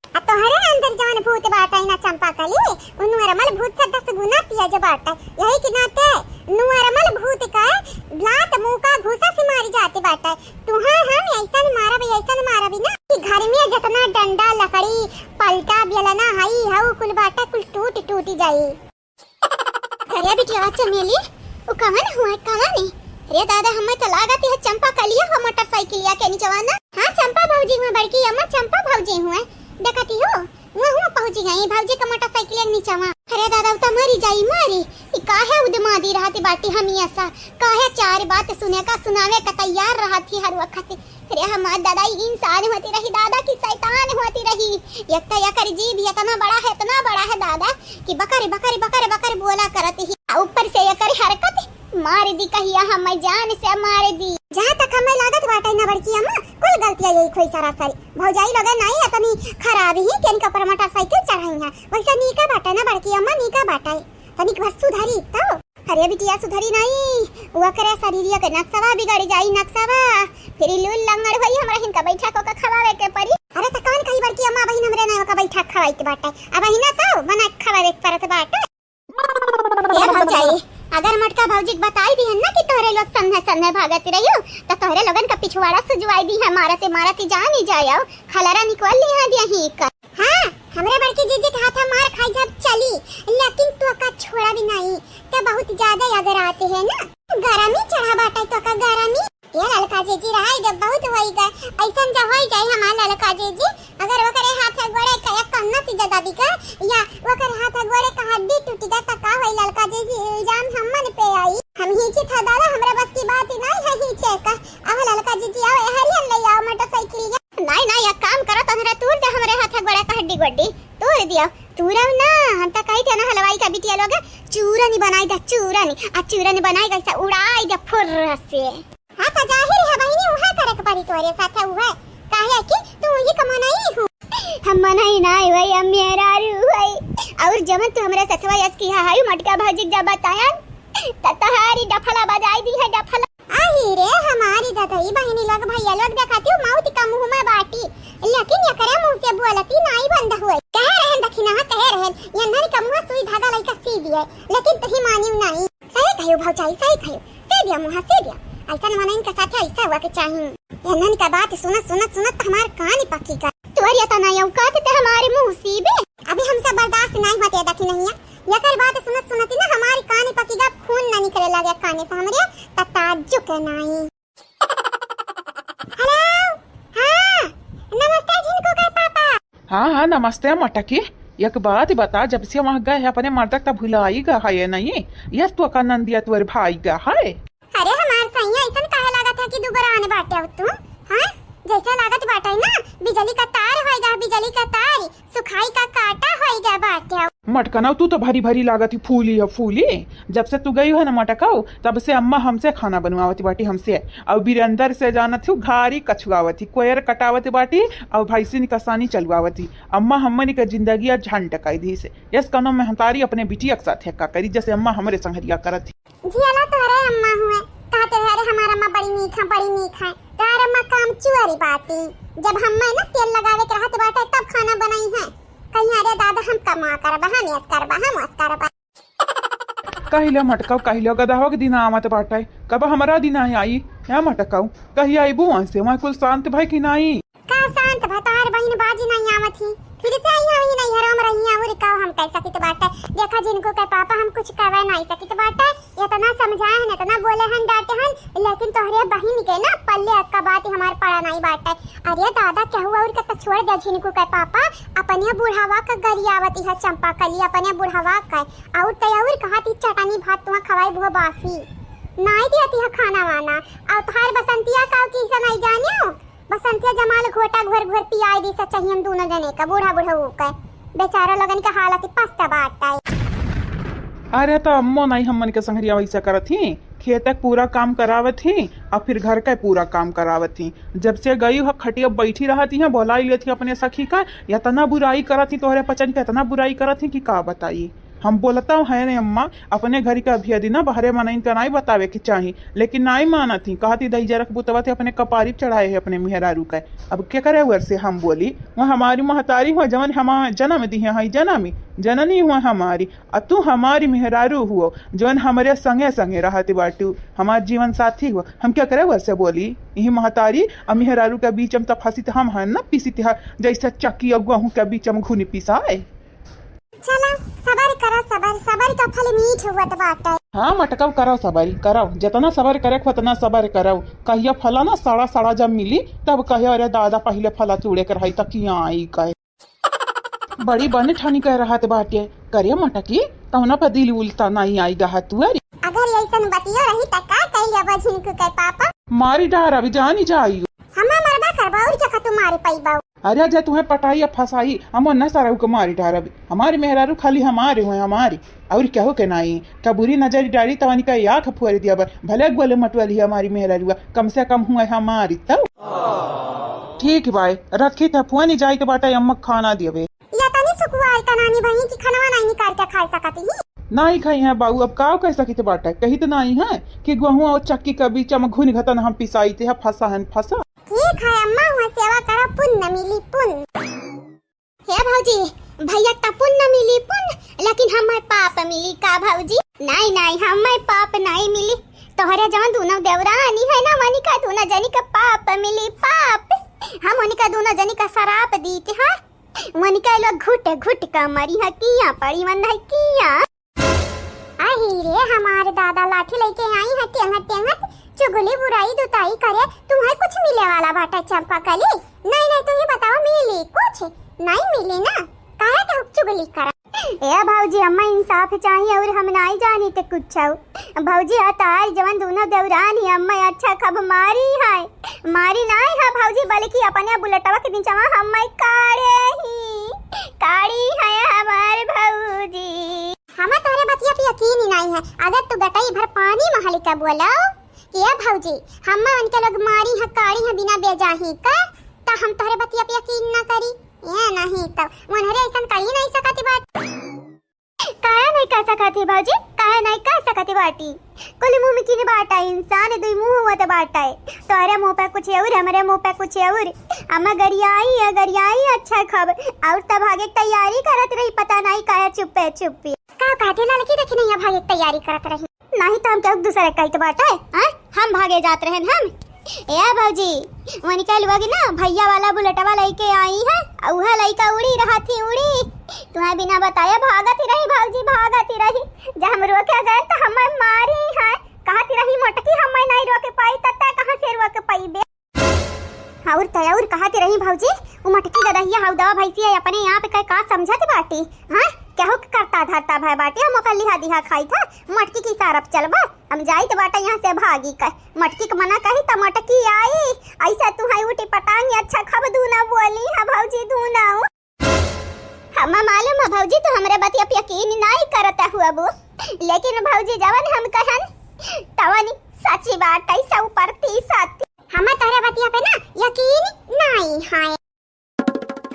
आ तोहरे अंदर जवन भूत बाटै ना चंपा कली, उ normal भूत से दस गुना तेज बाटै। यही के नाते normal भूत का लात मुका घूसा से मारी जाती बाटै। तुहां हम ऐसन मारब, ऐसन मारब ना कि घर में जितना डंडा, लकड़ी, पलटा, बेलना हई हऊ कुल बाटै, कुल टूट टूट जाई। अरे बिटिया चमेली, उ कवन हुआ, कवन है? अरे दादा, हमें तो लागत है चंपा कलिया हो मोटरसाइकिलिया के निचवा ना। हाँ चंपा भौजी हुआ, बड़की अम्मा चंपा भौजी हुआ। देखती हो, हुआ हुआ पहुँची गई भौजी का मोटरसाइकिलिया के निचवा। अरे दादा, उ तो मरी जाई, मरी। ई काहे उदमादी रहती बाटी हमेशा, काहे चार बात सुने का, सुनावे का तैयार रहती हर वक्त। अरे हमार दादा, ई इंसान होती रही दादा। एक तो एकर जीभ इतना बड़ा है, इतना बड़ा है दादा, कि बकर, बकर, बकर, बकर बोला करत ही। आ ऊपर से एकर हरकत, मार दी कहिया हम जान से मार दी। जहाँ तक हमें लागत बाटे ना बड़की अम्मा, कुल गलतियाँ यही खोई सरासरी। भौजाई लोगन नाई इतनी खराब ही कि इनका पर मोटरसाइकिल चढ़ाई है। वैसे नीका बाटे ना बड़की अम्मा, नीका बाटे। तनिक बस सुधरी तो। अरे बिटिया सुधरी नाई, ओकरे शरीरिया के नक्शवा बिगड़ जाई, नक्शवा। फिर ई लूल लंगड़ होई, हमरा हिनका बैठा को के खवावे के परी। अरे त कौन कही बड़की अम्मा, बहिन हमरे ना ओका बैठा खवाई के बाटे। अब बहिना तो बना के खवावे के परत बाटे। ए भौजाई, अगर मोटका भौजी के बताई दिहन ना कि तोहरे लोग संधे संधे भागत रहियो, त तोहरे लोगन का पिछवाड़ा सुजवाई दी है, मारते मारते जान ही जायो, खलरा निकल ली है दिया ही का। हाँ, हमरे बड़की जीजी के हाथ मार खाई जब चली, लेकिन तोका छोड़ा भी नहीं, त बहुत ज्यादा अगर आते हैं ना, गरमी चढ़ा बाटे तोका गरमी। ये ललका जीजी रहाई दे, बहुत होई गए, ऐसन जा होई जाई हमार ललका जीजी, अगर ओकरे हाथ गोड़े का एक कन्ना से ज्यादा बिका, या ओकर हाथ गोड़े का हड्डी टूट गया त का होई ललका जीजी, इल्जाम हमन पे आई। हम हिची था दादा, हमरा बस की बात ही नहीं है हिचे का। अब ललका जीजी आओ, एहरियन ले आओ मोटरसाइकिल। नाई, नाई, एक काम करो, तोहरे तूर दे हमरे हाथ गोड़ा का हड्डी गोड्डी, तूर दियो। तूरव ना, हम त कही थे ना हलवाई का बिटिया लोग, चूरनी बनाई दे, चूरनी, आ चूरनी बनाई कैसे उड़ाई दे फुर्र से। हाँ, त जाहिर है बहिनी, उहे करे के पड़ी तोरे साथ, उहे, काहे कि तू ही कमनई हूँ। हम मनई नाई हुई, हम मेहरारू हुई। और जमन तू हमरे सथवा यस की हाई मटका भौजी जब बतायन, त तहारी डफला बजाई दी है, डफला। आही रे हमारी ददई बहिनी लोग भैया लोग देखती हूँ मौत का मुँह में बाटी, लेकिन एकरे मुँह से बोलती नाई बंद हुए। कहे रहन दखिना, कहे रहन, यन्हर का मुँह सुई धागा लइका सी दिए, लेकिन तुही मानियो नाई। सही कहियो भौजाई, सही कहियो, सी दिया मुँह, सी दिया। ऐसन मनइन के साथे ऐसा हुआ के चाही। यन्हन का बात सुनत, सुनत, सुनत हमार कान पकी गए। तोर इतना औकात ते हमारे मुँह सीबे। अभी हमसे बर्दाश्त नाई होते दखिनहिया। यकर बात सुनत सुनत ही ना हमारी कान पकी गा, खून ना निकले लगे काने से हमरे, त ताज्जुब के नाई। हेलो, हाँ, नमस्ते झिनकू के पापा। हाँ, हाँ, नमस्ते मटकी। एक बात बता, जब से वहाँ गए है अपने मर्दक त भुलाई गा है नहीं? यस तो का नंदिया तोर भाई गा है। अरे हमार सैया, ऐसन काहे लागत है कि दुबरान बाटे तू? हाँ, जैसे लागत बाटे ना, बिजली का तार होएगा, बिजली का तार, सुखाई का काटा होएगा बाटे। मटकनऊ, तू तो भरी भरी लागत ही फूली है फूली। जब से तू गई है ना मटकऊ, तब से अम्मा हमसे खाना बनवावत बाटी हमसे, और बीरेंदर से जानत ही घारी कछुआवत ही, कोयर कटावत बाटी, और भैंसिन का सानी चलवावत ही। अम्मा हमनी का जिंदगी झंड कर दी से। यस कनो महतारी अपने बिटिया के साथ का करी, जैसे अम्मा हमरे संगरिया करत ही। जियाला तोहरे अम्मा हुए, कहते रहे, "अरे, हमार अम्मा बड़ी नीक है, बड़ी नीक है।" तोहर अम्मा काम चुअरी बाटी। जब हम्मे ना तेल लगावे के रहत बाटे, तब खाना बनाई है। कहीं, "अरे दादा, हम कमा करबा, हम ऐस करबा, हम ऐस करबा।" कहिलो मटकाऊ, कहिलो गदहो के दिन आवत बाटे, कब हमरा दिन आई? या मटकाऊ, कहिया आईबू वहाँ से? वहाँ कुल शांत भई कि नाई? का शांत भतार बहिन बाजी नहीं आवत ही, फिर से आई हमी नैहरों में रही और का हम कह सकित बाटे। देखा जिनको के पापा हम कुछ कहे नहीं सकित बाटे, इतना समझाए हन, इतना बोले हन, डांटे हन, लेकिन तोहरे बहिन के ना पल्ले अक्का बात ही हमार पड़ा नहीं बाटे। अरे दादा, केहू और के तो छोड़ दे, जिनको के पापा अपने बुढ़ावा का गरियावती है चंपा कली, अपने बुढ़ावा का, और तो और कहा थी चटनी भात तुहा खवाई बुआ बासी, नहीं दिया थी खाना वाना। और तोहार बसंतिया का की से नहीं जानियो, बसंतिया जमाल घोटा घोर घोर पियाई दी सचहियन दोनों जने का, बूढ़ा बूढ़ऊ का। बेचारा लोगन के हालत ही पस्त बाटे। अरे तो अम्मो नहीं हमन के संगरिया वैसा करत ही, खेत के पूरा काम करावत ही और फिर घर का पूरा काम करावत ही। जब से गई हो खटिया बैठी रहत ही, बोलाई लेत ही अपने सखी का, इतना बुराई करत ही तोहरे पचन के, इतना बुराई करत ही कि का बताई। हम बोलत है ने अम्मा, अपने घर के अभी अदी ना बहरे मनइन का नाई बतावे के चाही, लेकिन नाई मानत ही। कहत ही, "दई जरक बुतवा ते अपने कपारी चढ़ाए है अपने मेहरारू का।" अब के करे वर से हम बोली, वह हमारी महतारी हुआ, जवन हम जन्म दी है, जनमी जननी हुआ हमारी, और तू हमारी मेहरारू हुआ, जवन हमरे संगे संगे रहत बाटू, हमार जीवन साथी हुआ। हम के करे वर से बोली, यही महतारी और मेहरारू के बीच में तो फंसी तो हम हन ना, पिसी तो जैसे चक्की और गेहूं के बीच में घुनी पिसाए। चला, सबर करा, सबर, सबर का फल मीठ होत बाटे। हाँ, मटकव, करव सबर, करव। जितना सबर करे, उतना सबर करव। कहिया फला ना सड़ा सड़ा जब मिली, तब कहे, "अरे दादा, पहिले फला तूड़े के रही, त किया आई कहे।" बड़ी बन ठानी कह रहत बाटे। करे मटकी, तौना पर दिल उलता नहीं आई गा तुअरी। अगर ऐसन बतिया रही, त का कही अब झिनकू के पापा? मारी डार, अभी जानी जाई। हमें मरबा करबा, और क्या तू मारे पैबा? अरे, जे तुहैं पटाई या फँसाई, हम ओन्हैं सरऊ के मारी डारब। हमारी मेहरारू खाली हमारी हुए, हमारी। अउर केहू के नाई। का बुरी नजरी डारी तवनी का आँख फोर दिया बर। भले गोले मटुअली हमारी मेहरारुआ, कम से कम हुए हमारी तउ। ठीक बाय, रखी त फोन ही जाई के बाटा अम्मा खाना दियबे। या तनी सुकुवार का नानी बहिन की खनवा नाई निकाल के खाए सकती ही। नाई खाई है बाऊ, अब काव कह सकित बाटा, कहित नाई है कि गेहूं अउर चक्की का बीच में घुन घतन हम पिसाई ते है, फँसा हन फँसा। ठीक है अम्मा, हुआ सेवा करा, पुण्य मिली पुण्य। हे भौजी, भैया त पुण्य मिली पुण्य, लेकिन हमें पाप मिली का भौजी? नाई, नाई, हमें पाप नाई मिली। तोहरे जवन दूनो देवरानी है ना, वनिका दूनो जनी का पाप मिली पाप। हम वनिका दूनो जनी का सराप दीत हैं। वनिका लोग घुट घुट का मरी है, किया पड़ी मन है किया। अही रे, हमार दादा लाठी लइके आई है, टेंगत टेंगत चुगली बुराई दुताई करे। तुम्हें कुछ मिले वाला बाटे चंपा कली? नहीं, नहीं, तुम ही बताओ, मिली कुछ? नहीं मिली ना, काहे के चुगली करा? ए भौजी, हमें इंसाफ चाहिए अउर हम नाई जानी ते कुछ। भौजी, आ तार जवन दूनो देवरानी हमें अच्छा खब मारी है, मारी नाई है भौजी, बल्कि अपने बुलेटवा के नीचवा हमें काढ़े ही, काढ़ी है हमार भौजी। हमें तोहरे बतिया पे यकीन ही नाई है। अगर तू गटई भर पानी महल के बोलो कि ए भौजी, हमें उनके लोग मारी है, काढ़ी है बिना बेजाही का, त हम तोहरे बतिया पे यकीन ना करी। ए नहीं तो उन्हरे ऐसन कही नहीं सकती बात। काहे नहीं कह सकती भौजी, काहे नहीं कह सकती बाटी? कुल मुमकिन बाटा, इंसान दुई मुंह होत बाटा। तोहरे मुंह पे कुछ अउर, हमरे मुंह पे कुछ अउर। अम्मा गरियाई है, गरियाई अच्छा खब। अउर तब भागे के तैयारी करत रही, पता नहीं काहे चुप्पे चुप्पी। का कहते लड़की देखी नहीं है, भागे के तैयारी करत रही। नहीं तो हम केहू दूसरे कहत बाटे, हैं? हम भागे जात रहन हम। ए भौजी, वनिका लोग ना भैया वाला बुलेटवा लइके आई है, अउ उहे लइका उड़ी रहत ही उड़ी। तुम्हें बिना बताए भागत ही रही भौजी, भागत ही रही। जब हम रोके गए तो हमें मारी है, कहत ही रही मोटकी हमें नहीं रोके पाई, तब तै कहाँ से रोके पाई बे? अउर त अउर कहत रही भौजी, उ मटकी गदहिया हऊ दवा भैंसिया अपने आप के का समझत बाटी? हाँ, केहू के करता धरता भय बाटी, हम ओकर लिहा दिहा खाई था, मटकी की सारप चलबा, हम जाइत बाटे यहाँ से भागी के। मटकी के मना कही त मटकी आई, ऐसे तू है उठी पटांगी, अच्छा खब दूना बोली है भौजी दूना। हमा मालूम है भौजी, तू हमरे बतिया पे यकीन नाई करत हुआ बू, लेकिन भौजी जवन हम कहन तवन सच्ची बात है, सौ प्रतिशत। हमा तोहरे बतिया पे ना यकीन नाई है।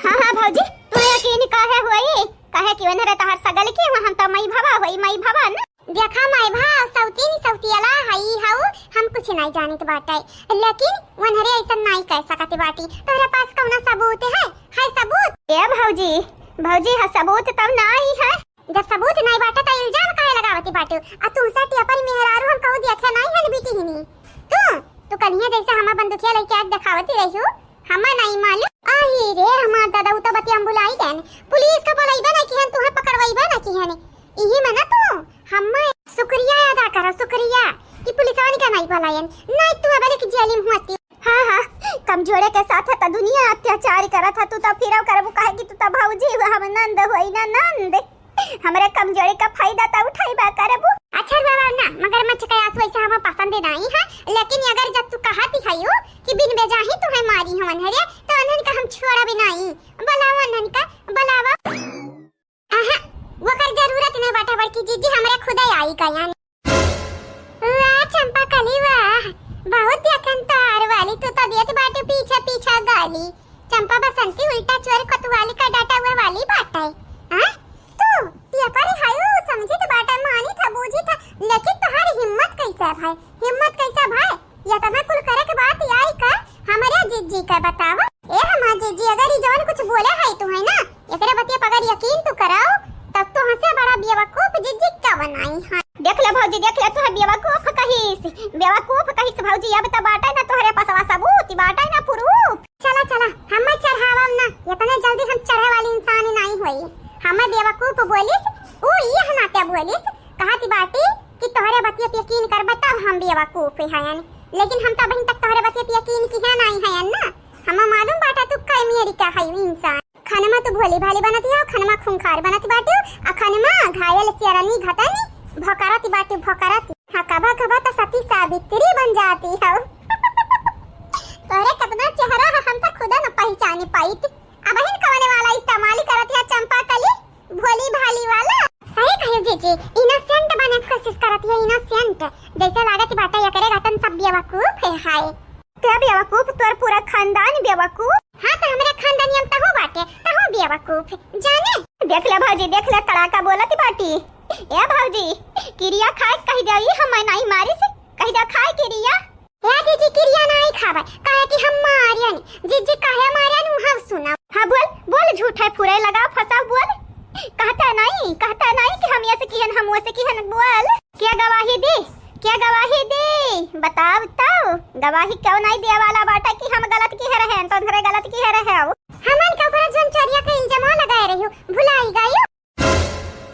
हाँ, हाँ भौजी, तू यकीन काहे हुई? काहे कि उन्हरे तहर सगल की हुआ, हम तो मई भवा हुई, मई भवा ना। देखा माई भा, सौतीन सौतियला हई हऊ, हम कुछ नाई जानित बाटे, लेकिन उन्हरे ऐसन नाई कह सकत बाटी। तोहरे पास कौना सबूत है? है सबूत? ए भौजी, भौजी है सबूत तब नाई है। जब सबूत नाई बाटे त इल्जाम काहे लगावती बाटू? आ तू सटिया पर मेहरारू हम कहू देखे नाई हन बिटिहिनी। तू, तू कन्हिया जैसे हमार बंदूकिया लइके आग देखावती रही हो। हमा नाई मालूम। आही रे, हमार दादा, उ तो बतिया हम भुलाई गए। पुलिस का बोलइबे ना किहन, तुहे पकड़वइबे ना किहन। इही में ना तू हम्मे शुक्रिया अदा करो, शुक्रिया कि पुलिसवन का नाई बोलायन, नाई तू अबले की जेल में होती। हाँ, हाँ, कमजोरे के साथ है तो दुनिया अत्याचार करत है, तू तो फिर करबू काहे कि तू तो भौजी हुआ, हम नंद होई ना नंद। हमरे कमजोरी का फायदा त उठाइबा करबू। अच्छा बाबा ना, मगरमच्छ का आंसू ऐसे हमें पसंद नहीं है, लेकिन अगर जब तू कहती है यो कि बिन बेजाही तू है मारी हमन हरे, तो उन्हन का हम छोड़ा भी नहीं। बुलावा उन्हन का, बुलावा। आहा, वकर जरूरत नहीं बाटे बड़की जीजी, हमरे खुदे आई गयन। वाह चंपा कली वाह, बहुत देखन तार वाली, तू तो देत बाटे पीछे पीछे गाली। चंपा बसंती उल्टा चोर कोतवाली का डाटा हुआ वाली बाटे। हाँ? तू पेपर हायो समझी तो बाटे, मानी था, बूझी था, लेकिन तोहार हिम्मत कैसे है भाई? हिम्मत कैसे भाई? ये तना कुल करे के बात आई का? हमरे जिज्जी का बतावा। ए हमार जिज्जी, अगर ई जवन कुछ बोले है तू है ना, एकरे बतिया पर अगर यकीन तू कराओ, तब तो हंसे बड़ा बेवकूफ जिज्जी का बनाई है। देख ले भौजी, देख ले, तोहे बेवकूफ कहिस, बेवकूफ कहिस भौजी। अब तो बाटे ना तोहरे पसवा सबूत, बाटे ना प्रूफ। चला, चला, हमें चढ़ावम ना, इतने जल्दी हम चढ़े वाली इंसान नहीं होई। हमें बेवकूफ बोलिस, ऊ ये नाते बोलिस, कहती बाटी कि तोहरे बतिया पे यकीन करबे तब हम बेवकूफ हयन, लेकिन हम तो अभी तक तोहरे बतिया पे यकीन किहे नहीं हयन ना। हमें मालूम बाटे तू कै मेरी का है इंसान। खनमा तू भोली भाली बनत हो, खनमा खूंखार बनत बाटू, आ खनमा घायल शेरनी घतनी भोकरत बाटू, भोकरत। हाँ, कबा कबा तो सती सावित्री बन जाती हो। तोहरे कतना चेहरा है, हम तो खुदा न पहचाने पाइत। अबहिन कवने वाला इस्तेमाल करत है चंपा कली, भोली भाली वाला। सही कहियो जीजी, innocent बने के कोशिश करत है, innocent। जैसे लागत बाटे एकरे गतन सब बेवकूफ है, हाय। ते बेवकूफ, तोर पूरा खानदान बेवकूफ। हाँ, तो हमरे खानदानिया में तहू बाटे, तहू बेवकूफ। जाने। देख ले भौजी, देख ले, कड़ाका बोलत बाटी। ए भौजी, किरिया खाए कहि दे, ई हम नहीं मारिस, कहि दे खाए किरिया। ए जीजी, किरिया नहीं खावे, काहे कि हम मारियन। जीजी काहे मारियन, उहाँ सुना। हाँ बोल, बोल, झूठ है, फुरे लगाओ, फंसाओ, बोल। कहता नहीं, कहता नहीं कि हम ऐसे किहन, हम वैसे किहन, बोल। क्या गवाही दी? क्या गवाही दी? बताओ तो, गवाही क्यों नहीं दिए वाला बाटा कि हम गलत किहे रहे, तोहरे गलत किहे रहे हो? हमन के ऊपर जौन चोरिया का इल्जाम लगाए रही हो, भुलाई गई हो?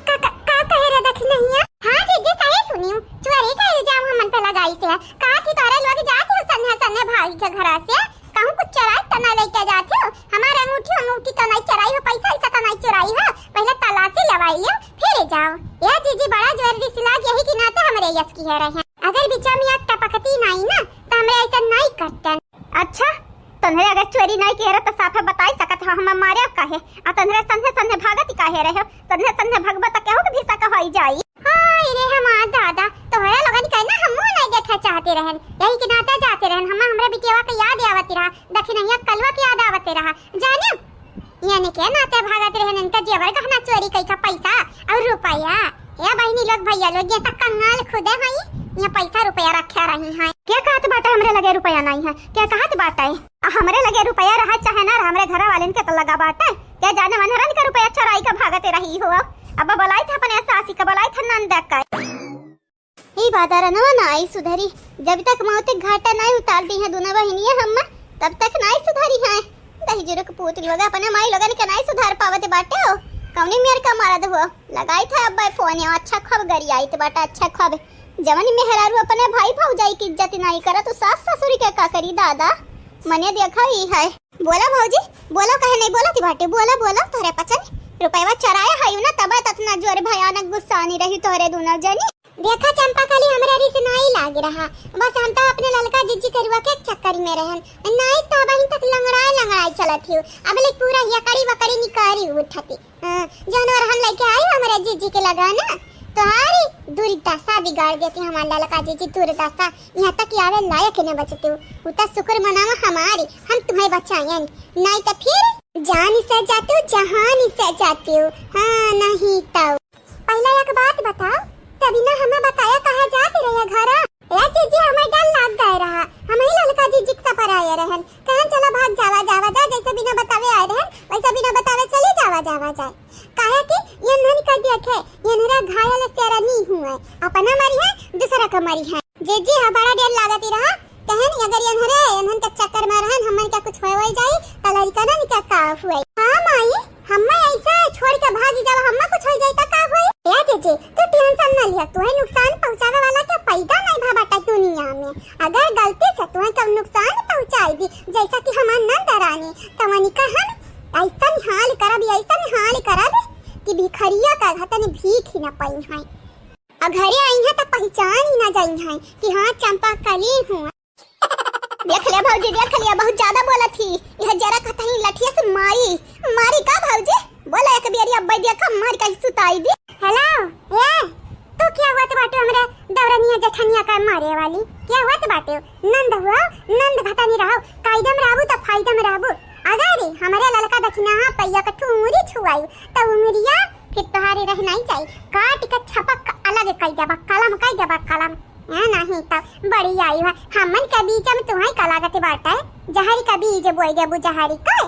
का, का, का कहे रे दखिनहिया? हाँ जीजी, सही सुनी हूँ, चोरी का इल्जाम हमन पे लगाई से है। कहा थी तोहरे लोग जात हो सन्ने सन्ने भाई के घरा से, कहूँ कुछ चोराई तो ना लेके जात हो? हमारे अंगूठी अंगूठी तो नहीं चोराई हो, पैसा ऐसा तो नहीं चोराई हो, पहले तलाशी लवाई लियो, फिर जाओ। ए जीजी, बड़ा जोर रिसलाग, यही के नाते हमरे यस किहे रहे। अगर बिचा में आग टपकती नहीं ना, तो हमरे ऐसा नहीं करतन। अच्छा, तन्हरे अगर चोरी नहीं किहे रहे, तो साफे बताई सकत हो, हम मारे काहे? आ तन्हरे संधे संधे भागत काहे रहे हो? संधे संधे भगबत केहू के भी शक होई जाई। हाय रे हमार दादा, तोहरे लोगन के ना हमहू नहीं देखे चाहते रहन, यही के नाते जाते रहन। हम हमरे बिटियावा के याद आवत रहा, दखिनहिया कलवा के याद आवत रहा, जाने? यानी के नाते भागत रहन, इनका जेवर गहना चोरी कई का पैसा और रुपया। ए बहिनी लोग, भैया लोग, ये तक कंगाल खुदे हई, ये पैसा रुपया रखे रही हैं। के कहत बाटे हमरे लगे रुपया नहीं है? के कहत बाटे? आ हमरे लगे रुपया रहा चाहे ना रहा, हमरे घर वालेन के तो लगा बाटे। के जाने मनहरन के रुपया चोराई का भागते रही हो। अब बोलाई था अपने सासी का, बोलाई था नंद का। ई बादरनवा ना आई सुधरी, जब तक मौत के घाटा नहीं उतार दी है दोनों बहिनिया हम, तब तक नहीं सुधरी है। दही जुरुक पूत लोग अपने माई लोगन के नहीं सुधार पावत बाटे हो। कौनी मेर का मरद हो, लगाई था अब फोन, अच्छा खब गरियाई तो बाटे, अच्छा खब। जवन मेहरारू अपने भाई भौजाई की इज्जत नहीं करत, तो सास ससुर के का करी दादा? मने देखा ही है। बोला भौजी, बोला, कहे नहीं बोलत बाटे, बोला, बोला, तोहरे पचन रुपयवा चोराया है ना, तब ततना जोर भयानक गुस्सा आनी रही तोहरे दोनों जनी। देखा चंपा कली, हमरे रिस नाई लाग रहा, बस हम तो अपने ललका जिज्जी करुआ के चक्कर में रहन, नाई तो बहिन तक लंगड़ाए लंगड़ाए चलत हियो, अब ले पूरा यकड़ी वकड़ी निकारी उठती। हाँ, जौन ओरहन लेके आई हमरे जीजी के लगा ना, तोहारी दुर्दशा बिगाड़ देती हमार ललका जीजी, दुर्दशा। यहाँ तक कि आवे लायक न बचती। उ त शुक्र मनावा हमारी, हम तुम्हें बचायन, नहीं तो फिर जान से जाती, जहान से जाती। हाँ, नहीं तो। पहला एक बात बताओ, तभी ना हमें बताया कहाँ जाती रहे घर? ए जीजी, हमें डर लाग गए रहा, हम ही ललका जीजी के सफर आए रहन, कहन चला भाग जावा, जावा जा, जैसे बिना बतावे आए रहन, वैसे बिना बतावे चली जावा, जावा जाए। काहे कि ये नन का देखे, ये नरा घायल से रनी हुए, अपना मरी है, दूसरा का मरी है। जीजी, हाँ, बड़ा डर लागती रहा, कहन अगर ये नरे, ये नन के चक्कर में रहन, हमन का कुछ होए, होए जाई, त लड़का ना निका का हुए। हाँ माई, हम्मे ऐसा छोड़ के भागी जावा, हम्मे कुछ हो जाई त का होई? ए जीजी, तू tension न लिया, तुहे नुकसान पहुँचावे वाला के पैदा नहीं भा बाटे दुनिया में। अगर गलती से तुहे कब नुकसान पहुँचाई दी, जैसा कि हमार नंद रानी, त वनिका हम ऐसन हाल करब, ऐसन हाल करब कि भिखरिया का घतन भीख ही न पाई हैं। अब घरे आई हैं त पहचान ही न जाई हैं कि हाँ, चंपा कली हूँ। देख ले भौजी, देख लिया, बहुत ज्यादा बोलत ही। यह जरा कतही लठिया से मारी, मारी का भौजी? बोला एक बेरी, अब्बे देखा मार के सुताई दी। हेलो, ए, तू क्या हुआ तो बाटे हमरे दौरनिया जठनिया का मारे वाली? क्या हुआ तो बाटे? नंद हुआ, नंद घतनी रहो, कायदम रहबू तो फायदम रहबू। अगर रे हमरे ललका दखिना हाँ पैया का ठूरी छुआई, तो उंगरिया फिर तोहारे रह नहीं जाई, काट के छपक अलग कई देबा, कलम कई देबा, कलम। हाँ, नहीं तो बड़ी आई है। हमन के बीच में तुम्हें का लागत बाटे? जहरी का बीज बोई देबू, जहरी का।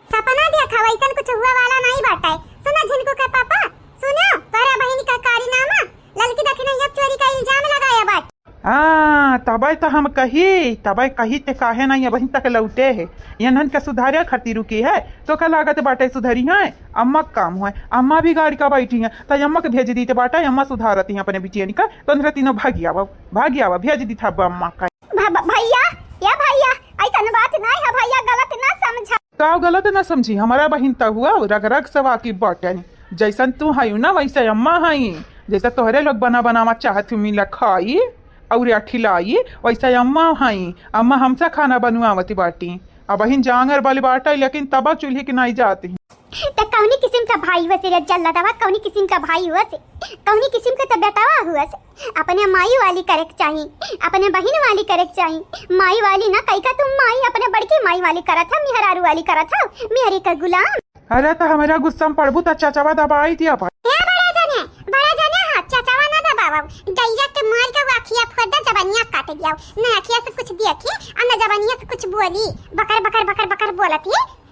सपना देखा, वैसन कुछ हुआ वाला नहीं बाटे। सुना झिनकू के पापा, सुना, तोरा बहिन का कारनामा, ललकी दखिनैया चोरी का इल्जाम लगाया बाटे। हाँ, तबै त हम कही, तबै कही ते काहे नहीं अबहिन तक लौटे है। इन्हन के सुधारे खातिर रुकी है, तो का लागत बाटे सुधरी है? अम्मा के काम हुए, अम्मा भी गाड़ी का बैठी है, तो अम्मा के भेज दी ते बाटे, अम्मा सुधारती है अपने बिटियन का, तो तीनों भागी आवा, भागी आवा, भेज दी था अम्मा का। भ-, भ-, भैया, या भैया, ऐसन बात नहीं है भैया, गलत ना समझा। का गलत ना समझी, हमारा बहिन त हुआ रग रग से वाकिफ बाटे। जैसन तू हयू ना वैसे अम्मा हई, जैसे तोहरे लोग बना बनावा चाहत हूँ मिला खाई, अउर अठिलाई, वैसा अम्मा हई, अम्मा हमसे खाना बनवावती बाटी। अबहिन जांगर बलि बाटै, लेकिन तब चूल्ही के नाई जाती। त कौनी किस्म का भाई हुआ से रे जल्ला दवा, कौनी किस्म का भाई हुआ से, कौनी किस्म का त बेटावा हुआ से। अपने माई वाली करे के चाही, अपने बहिन वाली करे के चाही। माई वाली ना कई का तुम माई, अपने बड़की माई वाली करत है, मेहरारू वाली करत है, मेहरी का गुलाम। अरे त हमरा गुस्सा में पड़बू त चचवा दबाई दिया पर। ए बड़ा जने, बड़ा जने, हाँ, चचवा ना दबावा। गैया के मार के वो अखिया फोड़ दे, जबनिया काट दिया। न अखिया से कुछ देखी, अउर न जबनिया से कुछ बोली। बकर, बकर, बकर, बकर बोलत ही।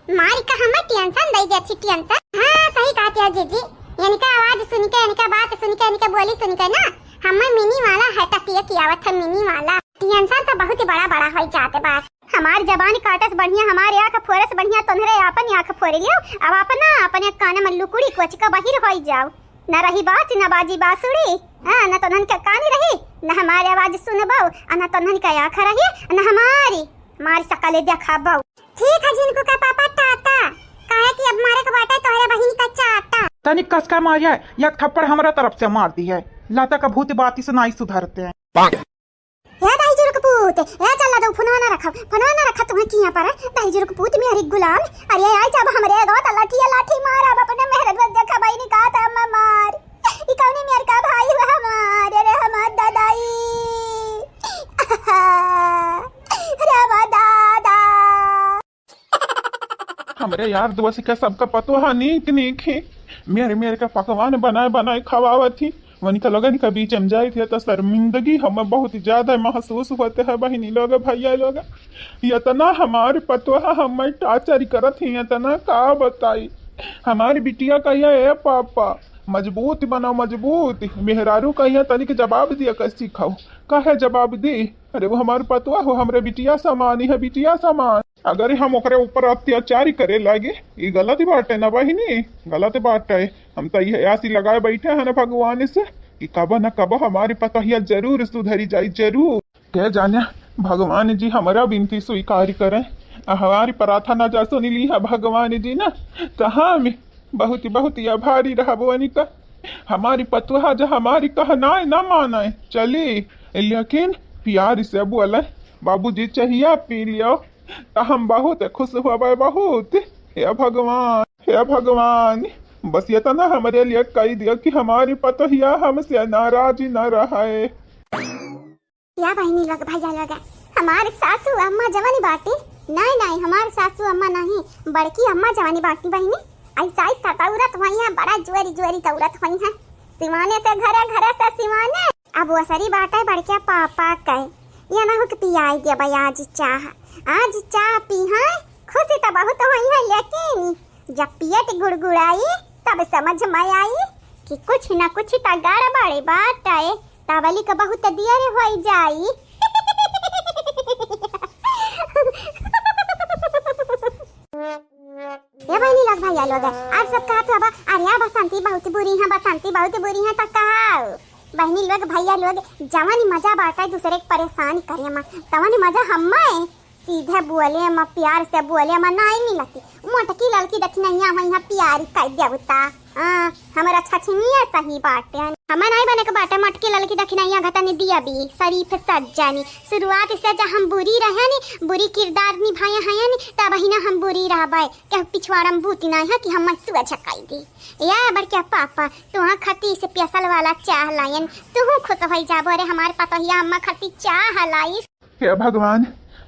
मार के हमें tension दे देती, tension। हाँ, सही कहती है जीजी। इनका आवाज सुन के, इनका बात सुन के, इनके बोली सुन के ना, हमें मिनी वाला heart attack आवत है, मिनी वाला। Tension तो बहुत ही बड़ा बड़ा हो जाते बा। हमार जबान काटस बढ़िया, हमार आँख फोरस बढ़िया, तोहरे आपन आँख फोर लियो। अब अपना, अपने कान में लुकुड़ी कोच के बहिर होई जाओ। न रही बाँस, न बाजी बाँसुरी, हाँ, न तोहन के कान रही, न हमार आवाज सुनबो, आ न तोहन के आँख रही, न हमारी, मार सकले देखाबो। ठीक है, झिनकू का पापा, टाटा। काहे कि अब मारे के बाटे तोहरे बहिन का चाटा। तनिक कस का मारिया, एक थप्पड़ हमरा तरफ से मार दी है। लाता का भूत बाती से नाई सुधरते हैं। ए दाई जुरुक पूत, ए चल दो, फोनवा ना रखा, फोनवा ना रखा, तुम्हें किया पर, दाई जुरुक पूत, मेहरी गुलाम। अरे आई जब हमरे गवा त लाठी, लाठी मार, अब अपने मेहरत बस देखा बहिनी का त अम्मा मार। ई कौनी मेहर का भाई हुआ हमार, अरे हमार दादाई। अरे हमार दादा। हमरे यार दोस्त के सबका पतोहा नीक नीक है। मेरे, मेरे का पकवान बनाए बनाए खवावत ही। वनिका लोगन के बीच में जाइत है तो शर्मिंदगी हमें बहुत ज्यादा महसूस होते है बहिनी लोग, भैया लोग। इतना हमार पतोहा हमें torture करत ही, इतना का बताई। हमार बिटिया कहिया, "ए पापा, मजबूत बनाओ, मजबूत।" मेहरारू कहिया, "तनिक जवाब दिया के सिखाओ।" काहे जवाब दी? अरे वो हमार पतोहा हो, हमरे बिटिया समान ही है, बिटिया समान। अगर हम ओकरे ऊपर अत्याचार करे लागे, ई गलत बात है ना बहिनी, गलत बात है। हम तो यह आसी लगाए बैठे हैं ना भगवान से कि कब न कब हमारी पतोहिया जरूर सुधरी जाई, जरूर। के जाने भगवान जी हमारा विनती स्वीकार करें, हमारी प्रार्थना जा सुन ली है भगवान जी ना, तो हम बहुत बहुत आभारी रहबो वनिका। हमारी पतोहा जो हमारी कहनाए ना माने चली, लेकिन प्यार से बोले, "बाबूजी चहिया पी लियो।" त हम बहुत खुश होबे, बहुत। हे भगवान, हे भगवान, बस इतना हमरे लिए कई दियो कि हमारी पतोहिया हमसे नाराज न रहे। या बहिनी लोग, भैया लोग, हमार सासू अम्मा जवन बाटी, नाई, नाई, हमार सासू अम्मा नहीं, बड़की अम्मा जवन बाटी बहिनी, ऐसा ही ततौरत हुई है, बड़ा जोरी जोरी तौरत हुई है, सिवाने से घरे, घरे से सिवाने। अब ओसरी बाटे बड़के पापा के, ये ना हो कि पियाई देबे आज चाह, आज चाह पी है, खुशी तो बहुत हुई है, लेकिन जब पेट गुड़गुड़ाई, तब समझ में आई कि कुछ न कुछ त गड़बड़ बाटे, तबली के बहुत देर होई जाई। ए बहिनी लोग, भैया लोग, आप सब कहत हबा, "अरे बसंती बहुत बुरी है, बसंती बहुत बुरी है," त का बहिनी लोग, भैया लोग, जवन मजा बाटे दूसरे के परेशान करे में, तवन मजा हमें सीधे बोले म, प्यार से बोले म नाई मिलती। मोटकी ललकी दखिनैया हुई है, प्यारी कई देवता। हाँ, हमरा छछनिया सही बाटे। हमें नाई बने के बाटे मोटकी ललकी दखिनैया घतनी दिया भी शरीफ सज्जनी। शुरुआत से जब हम बुरी रहे नी, बुरी किरदार निभाए हैं नी, तब ही ना हम बुरी रहबे। केहू पिछवाड़ा में बूती नाई है कि हम सुआ झकाई दी। या बड़के पापा, तुहाँ खती से पेसल वाला चाह लायन, तुहू खुश होई जाबो रे हमार पतोहिया अम्मा खती चाह लाई। हे भगवान,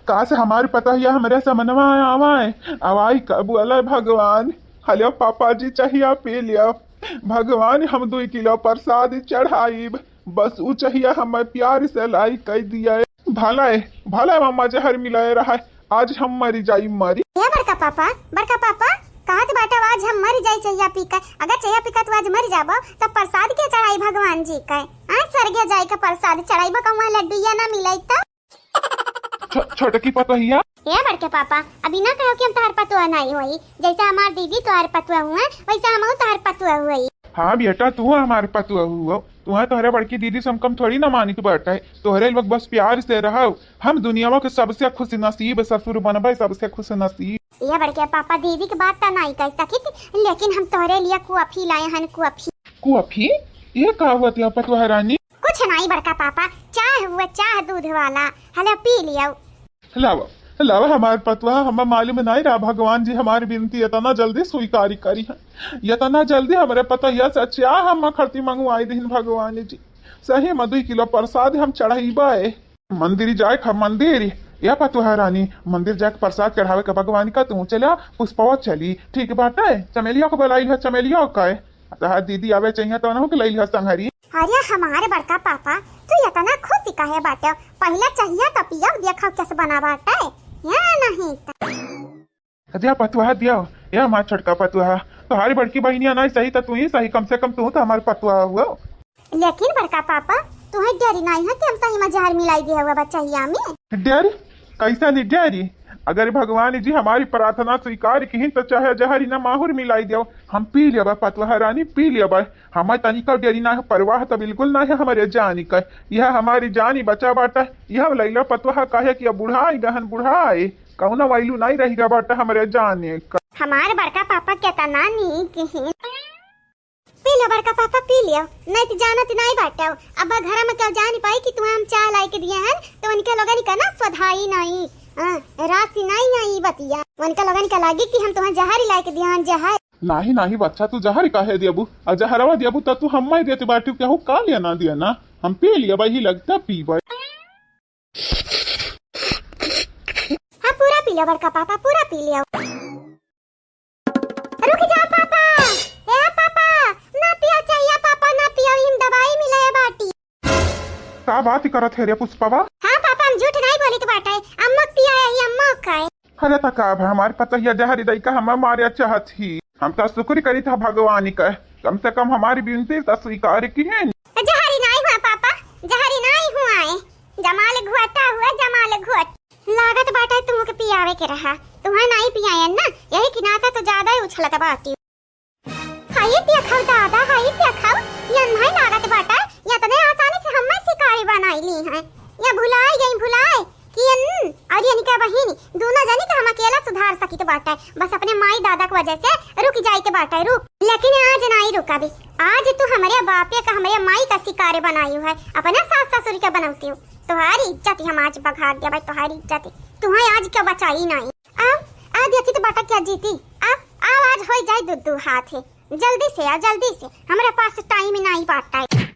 काश हमार पतोहिया हमरे समनवा आवे, आवाई कब वाला भगवान। हलियो पापा जी, चहिया पी लियो। भगवान, हम दुई किलो प्रसाद चढ़ाइब, बस उ चहिया हमें प्यार से लाई कई दिया। भले, भले मम्मा जहर मिलाए रहा, आज हम मरी जाई मरी। हे बड़का पापा, बड़का पापा, कहत बाटा आज हम मरी जाई चहिया पी के। अगर चहिया पी के तू आज मरी जाबो, तब प्रसाद के चढ़ाई भगवान जी के? हाँ, स्वर्गे जाई के प्रसाद चढ़ाई, बकवा लड्डू या ना मिलाई तो। छ-, छोटकी पतोहिया। ए बड़के पापा, अभी ना कहो कि हम तोहार पतोह नाई होई। जैसे हमार दीदी तोहार पतोह हुआ, वैसे हमहू तोहार पतोह हुई। हाँ बेटा, तू हमार पतोह हुआ। तुहे तोहरे बड़की दीदी से हम कम थोड़ी ना मानित बाटे। तोहरे लोग बस प्यार से रहो। हम दुनियावा के सबसे खुश नसीब ससुर बनबे, सबसे खुश नसीब। ए बड़के पापा, दीदी के बात त नाई कह सकित, लेकिन हम तोहरे लिए कॉफी लाए हन, कॉफी। कॉफी? ये का हुआ पतोह रानी? कुछ नाई, बड़का पापा, चाह हुआ, चाह दूध वाला, हले पी लियो। लावा, लावा हमार पतवा, हमें मालूम नहीं रहा भगवान जी हमारी विनती इतना जल्दी स्वीकार करी है, इतना जल्दी हमरे पतोहिया से चाह हम खरती मंगवाई दिन भगवान जी। सही में दुई किलो प्रसाद हम चढ़ाई बाए। मंदिर जाए खा मंदिर। या पतोहा रानी, मंदिर जाके प्रसाद चढ़ावे के भगवान का, तू चला, पुष्पवा चली, ठीक बाटे? चमेलिया को बुलाई लिहा, चमेलिया का है, तहार दीदी आवे चाहिए तो उन्हों के लई लिहा संघरी। अरे हमारे बड़का पापा, तू इतना खुश काहे बाटे? पहले चाहिए तो पियो, देखो कैसे बना बाटे। या नहीं त। दिया पतुआ दिया, या हमार छोटका पतुआ, तोहारी बड़की बहिनिया नहीं सही तो तू ही सही, कम से कम तू तो हमार पतुआ हुआ। लेकिन बड़का पापा, तुहें डरी नहीं है कि हम सही में जहर मिलाई दिया हुआ बच्चा हिया में? डरी? कैसा नहीं डरी? अगर भगवान जी हमारी प्रार्थना स्वीकार किहिन तो चाहे जहर ही ना माहुर मिलाई दियो, हम पी लेबा पतुआ रानी, पी लेबा। हमें तनिका डरी ना है, परवाह तो बिल्कुल ना है हमारे जानी का। यह हमारी जानी बचा बाटा, यह लैला पतुआ काहे कि अब बुढ़ाई गहन बुढ़ाई, कौनो वैल्यू नहीं रह गया बाटा हमारे जाने का। हमार बड़का पापा केतना नीक हैं। पी लो बड़का पापा, पी लियो, नहीं तो जानत नहीं बाटो। अब घर में केहू जान पाई कि तुहें हम चाह लाई के दिए हैं, तो उनके लोगन का ना सधाई नहीं। हाँ, रास नहीं आई बतिया। उनके लोगन का लागी कि हम तुहें जहर ही लाई के दिए हैं, जहर। नहीं, नहीं बच्चा, तू जहर काहे दियबू? आ जहरवा दियबू त तू हम्मे देते बाटू, केहू का लिया ना दिया ना, हम पी लिया भाई, ही लगता पीबे। हाँ, पूरा पी लिया बड़का पापा, पूरा पी लिया। रुक जाओ पापा, ए पापा, ना पियो चाहिए पापा, ना पियो, इम दवाई मिले बाटी। का बात करत है रे पुष्पवा? हाँ पापा, हम झूठ नहीं बोलित बाटे, अम्मा पिया है, ये अम्मा का है। अरे त का अब हमार पतोहिया जहरी दई का हमें मारे चाहत ही, हम तो शुक्र करी था भगवान का, कम से कम हमारी विनती तो स्वीकार किहिन। जहरी नहीं हुआ पापा, जहरी नहीं हुआ है, जमाल घोटा हुआ, जमाल घोट। लागत बाटे तुमके पियावे के रहा, तुहा नाई पियायन ना, यही के नाता तो ज्यादा ही उछलत बाटी। हाय देखो दादा, हाय देखो, ये अन्हाई लागत बाटे, ये इतने आसानी से हमें शिकारी बनाई ली हैं। ये भुलाई गई, भुलाई कि ये न, और ये इनके बहिनी, दोनों जनी के हम अकेला सुधार सकित बाटे, बस अपने माई दादा के वजह से रुक जाइत बाटे, रुक। लेकिन आज नाई रुका भी, आज तू हमरे बापे का, हमरे माई का शिकारी बनाई है, अपने सास ससुर के बनौती हूँ। तोहारी इज्जत हम आज बघार देबै, तोहारी इज्जत। तुहें आज के बचाई नाई। अब, आ देखी तो बाटा क्या जीती। अब, अब आज होई जाए दू दू हाथ है। जल्दी से आ, जल्दी से। हमरे पास टाइम नाई बाटा है।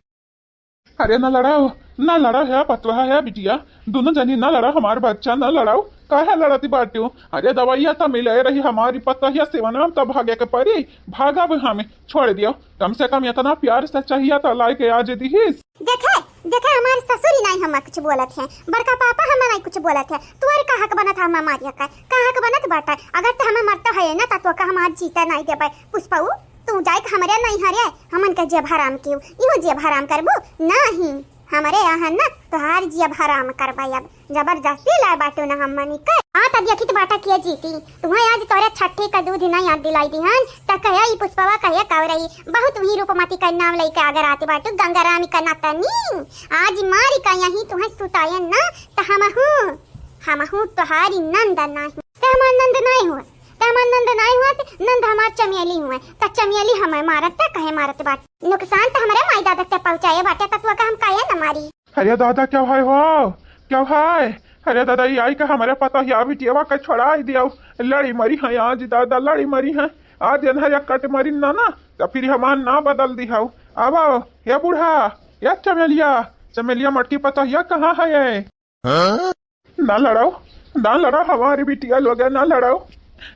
अरे ना लड़ाओ, ना लड़ाओ है पतवा है बिटिया। दोनों जनी ना लड़ाओ, हमार बच्चा ना लड़ाओ। काहे लड़ती बाटियो? अरे दवाइया तो मिले रही हमारी पतोहिया सेवन में, तब भागे के परी। भागा भी हमें, छोड़ दियो। कम से कम इतना प्यार से चाहिए तो लाई के आज दिहिस। देखे, देखे, हमार ससुर ही नहीं हमें कुछ बोलत है, बड़का पापा हमें नहीं कुछ बोलत है। तोर का हक बनत है हमें मारिया का? का हक बनत बाटा? अगर तो हमें मरता है ना, तो तोका हम आज जीता नहीं देबे। पुष्पऊ, तू जाए के हमरे नहीं हरे, हमन के जेब हराम कियो, इहो जेब हराम करबू? नहीं, हमरे यहाँ ना तोहार जेब हराम करबे अब। जबरदस्ती लाए बाटू ना हमनी के। हाँ, त देखित बाटा के जीती। तुहें आज तोरे छठी का दूध ना याद दिलाई दिहन, त कहे ई पुष्पवा कहे काव रही। बहुत वही रूपमती का नाम लइके आगे रहती बाटू, गंगाराम का नतनी। आज मारी का यहीं तुहें सुतायन ना, त हमहू, हमहू तोहारी नंद नाही। ते हमार नंद नाही हुआ, ते हमार नंद नाही हुआ, ते नंद हमार चमेली हुआ, त चमेली हमें मारत, त कहे मारत बाट। नुकसान त हमरे माई दादा के पहुँचाए बाटे, त तू का हम काहे न मारी? अरे दादा, क्या है हो? क्या है? अरे दादा, ये आई का हमरे पतोहिया बिटियावा के छोड़ाई दियाऊ। लड़ी मरी है आज दादा, लड़ी मरी है। आज एनहर या कट मरी ना ना, तो फिर हमार ना बदल दिहाऊ। अब आओ, हे बूढ़ा, या चमेलिया, चमेलिया मटकी पतोहिया कहाँ है ये? हाँ? ना लड़ाओ, ना लड़ाओ हमारी बिटिया लोग, ना लड़ाओ।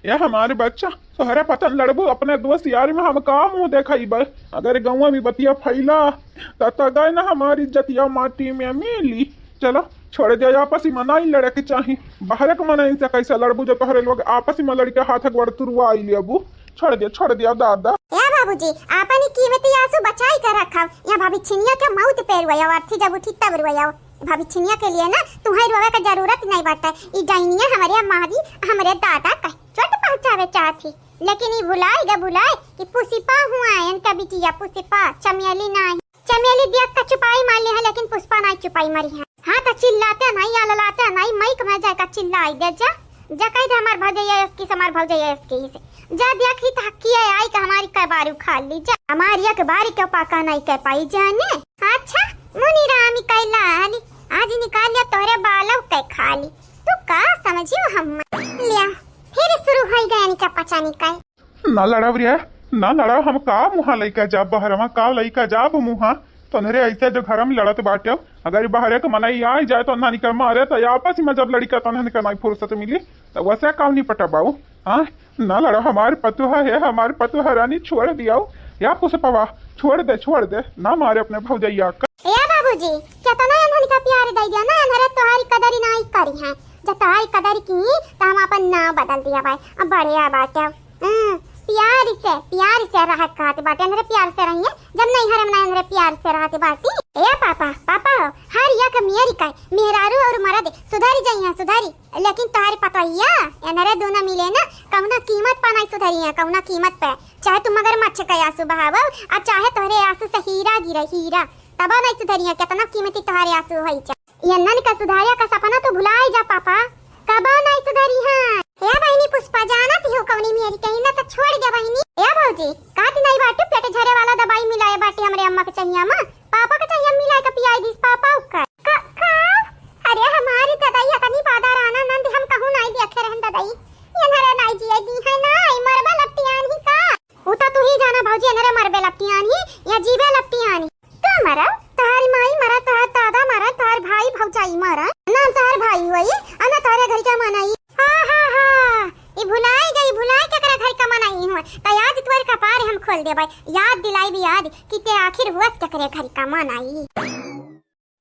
या हमारे बच्चा, तोहरे पतन लड़बू, अपने दोस्त यार में हम का मुँह देखाई बे? अगर गाँव में बतिया फैला, त, त गए ना हमारी इज्जतिया माटी में मिली। चलो, छोड़ दे, आपस में नहीं लड़े के चाही। बाहर के मनइन से कैसे लड़बू, जो तोहरे लोग आपस में लड़ के हाथ गोड़ तुरवाई लेबू? छोड़ दे, छोड़ दे दादा। ए बाबूजी, आपन ई कीमती आंसू बचाई के रखब। या भाभी छिनिया के मौत पे रुआयो, अर्थी जब उठी तब रुआयो। भाभी छिनिया के लिए ना तुम्हारी रोवे के जरूरत नहीं बाटे। ई डाइनिया हमरे मारी, हमरे दादा का चोट पहुँचावे चाहत ही, लेकिन ई भुलाई गे भुलाई कि पुष्पा हुआ है इनका बिटिया, पुष्पा, चमेली नहीं। चमेली देख के चुपाई मार ली है, लेकिन पुष्पा नहीं चुपाई मारी है। हाँ, तो चिल्लाते नहीं, या ललाते नहीं, माइक में जाए का चिल्लाई दे जा, जा कह दे हमार भौजैया इक्कीस, हमार भौजैया इक्कीस। जा देखी तो हक्की है आई कि हमारी कै बार उखाड़ ली जा, हमारी एक बारी क्यों पाका नहीं कह पाई जाने। अच्छा, मुनि राम कइला हली, आज निकाल लिया तोहरे बालव के खाली। तू का समझियो हम लिया, फिर शुरू होइ गया इनका पचा निकाल। ना लड़ाव रे, ना लड़ाव, हम का मुहा लइका जाब बहरवा, का लइका जाब मुहा? तोहरे ऐसे जो घर में लड़त बाटे, अगर ई बहरे के मनई आइ जाए तो नानी के मारे, तो आपस में जब लड़िका तोहन के नाई फुर्सत मिली, तो वैसे काम नहीं पटा बाऊ। हाँ, ना लड़ो, हमार पतुहा है, हमार पतुहा रानी, छोड़ दियाऊ। या पुष्पवा, छोड़ दे, छोड़ दे, ना मारे अपने भौजैया का। ए बाबूजी, केतना एन्हन का प्यार दइ दिया ना, एन्हरे तोहारी कदरी नाई करी हैं। जब तोहारी कदरी की, तो हम अपन नाव बदल दिया भाई, अब बढ़िया बाटे। हम्म, प्यार से, प्यार से रहत कहत बाटे, एन्हरे प्यार से रहिए, जब नैहर में ना एन्हरे प्यार से रहत बाटी। ए पापा, पापा हो, हर एक मेरी का, मेहरारू और मरद सुधरी जाइए, सुधरी। लेकिन तोहरे पतोहिया, एनरे दूनो मिले ना, कौनो कीमत पे नहीं सुधरी है, कौनो कीमत पे। चाहे तू मगरमच्छ के आंसू बहावो, और चाहे तोहरे आंसू से हीरा गिरे, हीरा, तबो नहीं सुधरी है, केतना कीमती तोहरे आंसू होई चा। एनन का सुधारे का सपना तो भुलाए जा पापा, कबो नहीं सुधरी है। ए बहिनी पुष्पा, जानत हो कौनी मेरी कहीं ना तो छोड़ दे बहिनी। ए भौजी, काट नहीं बाटू, पेट झरे वाला दवाई मिलाए बाटी हमरे अम्मा के चहिया में। पापा के चाहिए मिला के पियाई दिस पापा ओकर। का, का? अरे हमारी ददाई हतनी बादा राना नंद हम कहूँ नाई देखे रहन ददाई। ये नरे नाई जिए दी है ना, ई मरबे लपटियान ही का? उ तो तू ही जाना भौजी, ये नरे मरबे लपटियान ही या जीवे लपटियान ही। का मरब? तोहारी माई मरा, तोहार दादा मरा, तोहार भाई भौजाई मरा। ना तोहार भाई होई, आ ना तोहरे घर के मनई। हा, हा, हा। ई भुलाई गई, भुलाई केकरा घर का मनई हुआ। त आज तोर कपार हम खोल देबै। याद दिलाइब याद कि ते आखिर हुअस केकरे घर का मनई।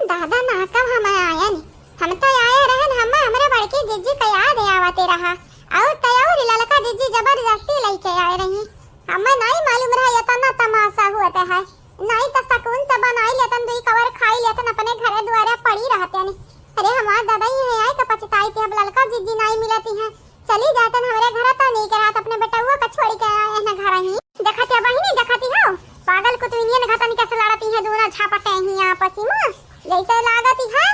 दादा ना कब हम आयन, हम तो आए रहन, हम हमरे बड़की जिज्जी का याद आवते रहा। और तय और ललका जिज्जी जबरदस्ती लेके आए रही। हमें नहीं मालूम रहा इतना तमाशा हुआ है। नहीं तो सकून से बनाई लेतन, दुई कवर खाई लेतन, अपने घरे दुआरे पड़ी रहते नहीं। अरे हमार दादा ही है आए तो पछताई थे, अब ललका जिज्जी नहीं मिलती हैं। चली जातन हमरे घर, तो नहीं के रात अपने बेटउआ का छोड़ के आए हैं घर ही। देखती है बहिनी, देखती हो, पागल कुतुइनियन घतन कैसे लड़ती हैं दोनों झापटे ही आपस में, जैसे लागती है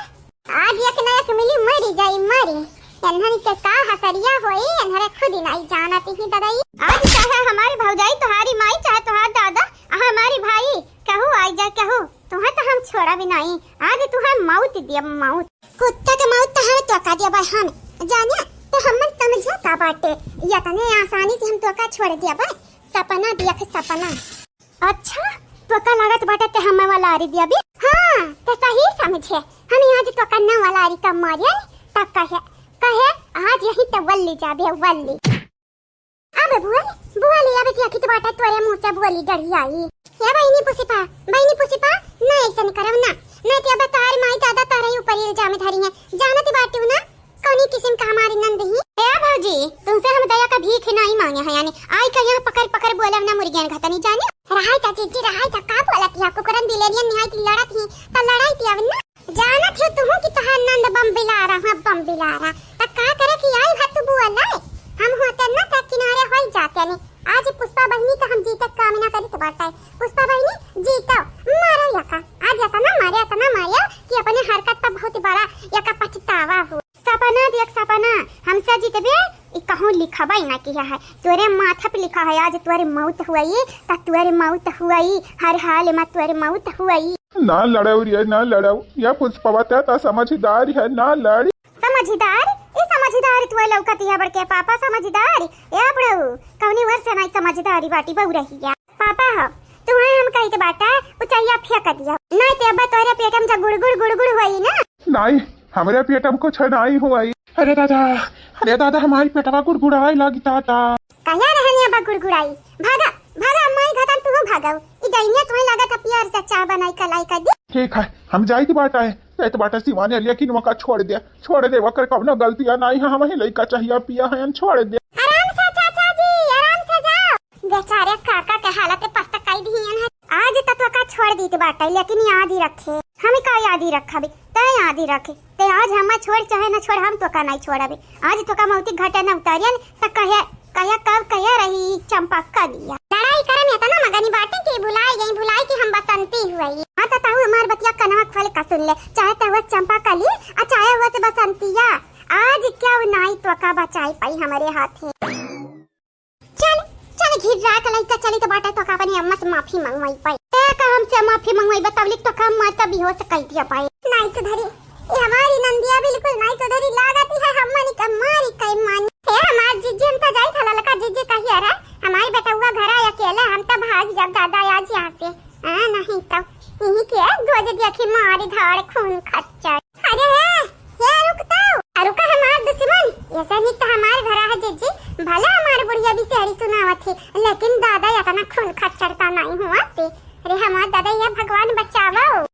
आज एक न एक मिली मरी जाई मरी। एन्हन के का हसरिया होई, एन्हरे खुद ही नहीं जानती ही ददाई। आज चाहे हमारी भौजाई, तोहारी माई, चाहे तोहार दादा, आ हमारी भाई, कहू आई जा कहू, तुहे तो हम छोड़ा भी नहीं। आज तुहे मौत दिया मौत। कुत्ता के मौत तो हम तोका दिया भाई हम। जानिया तो हम समझा का बाटे, इतने आसानी से हम तोका छोड़ दिया भाई। सपना दिया के सपना। अच्छा, तोका लागत बाटे ते हमें वाला आरी दिया भी? हाँ, ते सही समझे। हम आज तोका न वाला आरी का मारियन, तब कहे, कहे, आज यही ते वल्ली जाबे, वल्ली। अब बोल, बोल, अब क्या कित बाटे तोरे मुंह से बोली डढ़ियाई। या बहिनी पुष्पा, बहिनी पुष्पा, ना ऐसन करब ना, ना ते अब तार माई दादा तारे ऊपर इल्जाम धरी है, जानत बाटू ना? कौनी किस्म का हमारी नंद ही? ए भौजी, तुमसे हम दया का भीख नहीं मांगे हैं, यानी आई का यहाँ पकड़ पकड़ बोले ना मुर्गियन घतनी जाने। रहाई ता जीजी, रहाई ता का बोलत हिया? कुकुरन बिलेरियन निहाई की लड़त ही, ता लड़ाई ती अब ना। जानत हो तुहू कि तहार नंद बम बिलारा हुआ, बम बिलारा। ता का करे कि आई भा तू बोल लाए? हम होते ना ता किनारे होई जाते ने। आज पुष्पा बहिनी का हम जीते कामना करी तो बाटा है। पुष्पा बहिनी जीतो, मारो यका। आज इतना मारे, इतना मारे कि अपने हरकत पर बहुत बड़ा यका पछतावा हो। सपना देख सपना, हमसे जीतबे, ई कहूँ लिखबा ही ना किया है। तोरे माथा पे लिखा है, आज तोरे मौत हुई, त तोरे मौत हुई, हर हाल में तोरे मौत हुई। ना लड़ाऊ रे, ना लड़ाऊ। या पुष्पवा, ते त समझदार है, ना लड़ी। समझदार? ई समझदार तू लौकत है बड़के पापा, समझदार? या बड़ऊ, कौनी वर्ष नहीं समझदारी बाटी बहु रही है। पापा हो, तुम्हें हम कही के बाटा, उ चाहिया फेंक दिया। नहीं ते अब तोरे पेट में जब गुड़गुड़, गुड़गुड़ होई ना। नहीं, हमरे पेट में कुछ नहीं हुआ। अरे दादा, अरे दादा, हमारी पेटवा गुड़गुड़ाए लागी दादा। कहिया रहनी अब गुड़गुड़ाई? भागा, भागा, माई घातन तू भागो। ई डैनिया तुम्हें लागत है पियर से चाह बनाई कलाई कर दी। ठीक है, हम जाइत बाटा है, जाइत बाटा सिवाने, लेकिन वका छोड़ दे, छोड़ दे, वकर कौनो गलतियाँ नहीं है, हम ही लइका चाहिया पिया है, छोड़ दे। आराम से चाचा जी, आराम से जाओ। बेचारे काका के हालत पस्त कई दिहन है। आज त तोका छोड़ दीत बाटे, लेकिन याद ही रखे। हम का याद ही रखबे? ते याद ही रखे। ते आज हमें छोड़ चाहे न छोड़, हम तोका नहीं छोड़बे। आज तोका मौती घाटे न उतारियन, त कहे, कहे कब कहे रही चंपा कलिया। लड़ाई करे में इतना मगनी बाटे कि भुलाई गई, भुलाई कि हम बसंती हुई। हाँ त तहु हमार बतिया कनवा खोल का सुन ले, चाहे तहु चंपा कली, आ चाहे वो से बसंतिया। आज क्या नाई तोका बचाई पाई हमारे हाथे। चल, चल, घिर्रा के लइका चली त बाटे, तोका अपनी अम्मा से माफी मंगवाई पाई। ए का हमसे माफी मंगवाई, बतावली तो का हम माता बेहोश कइ दिया पाए। नाहीं सुधरी, ये हमारी नंदिया बिल्कुल नाहीं सुधरी, लागत है हमनी का मारी कइ मानी। हे हमार जिज्जी, हम तो जाई था ललका जिज्जी कहिया रे, हमारी बेटउआ घर आया अकेले, हम तो भाग जाब दादा आज यहाँ से। हाँ, नाहीं तो यहीं के रोज देखी मारी धाड़ खून खच्चर। अरे हे, हे रुक तो, अरे रुका हमार दुश्मन, ऐसा नहीं तो हमार घर है जिज्जी, भला हमार बुढ़िया भी सेहरी सुनावत है, लेकिन दादा इतना खून खच्चर तो नाहीं हुआ थे। अरे हमार दादा, ये भगवान बचावो।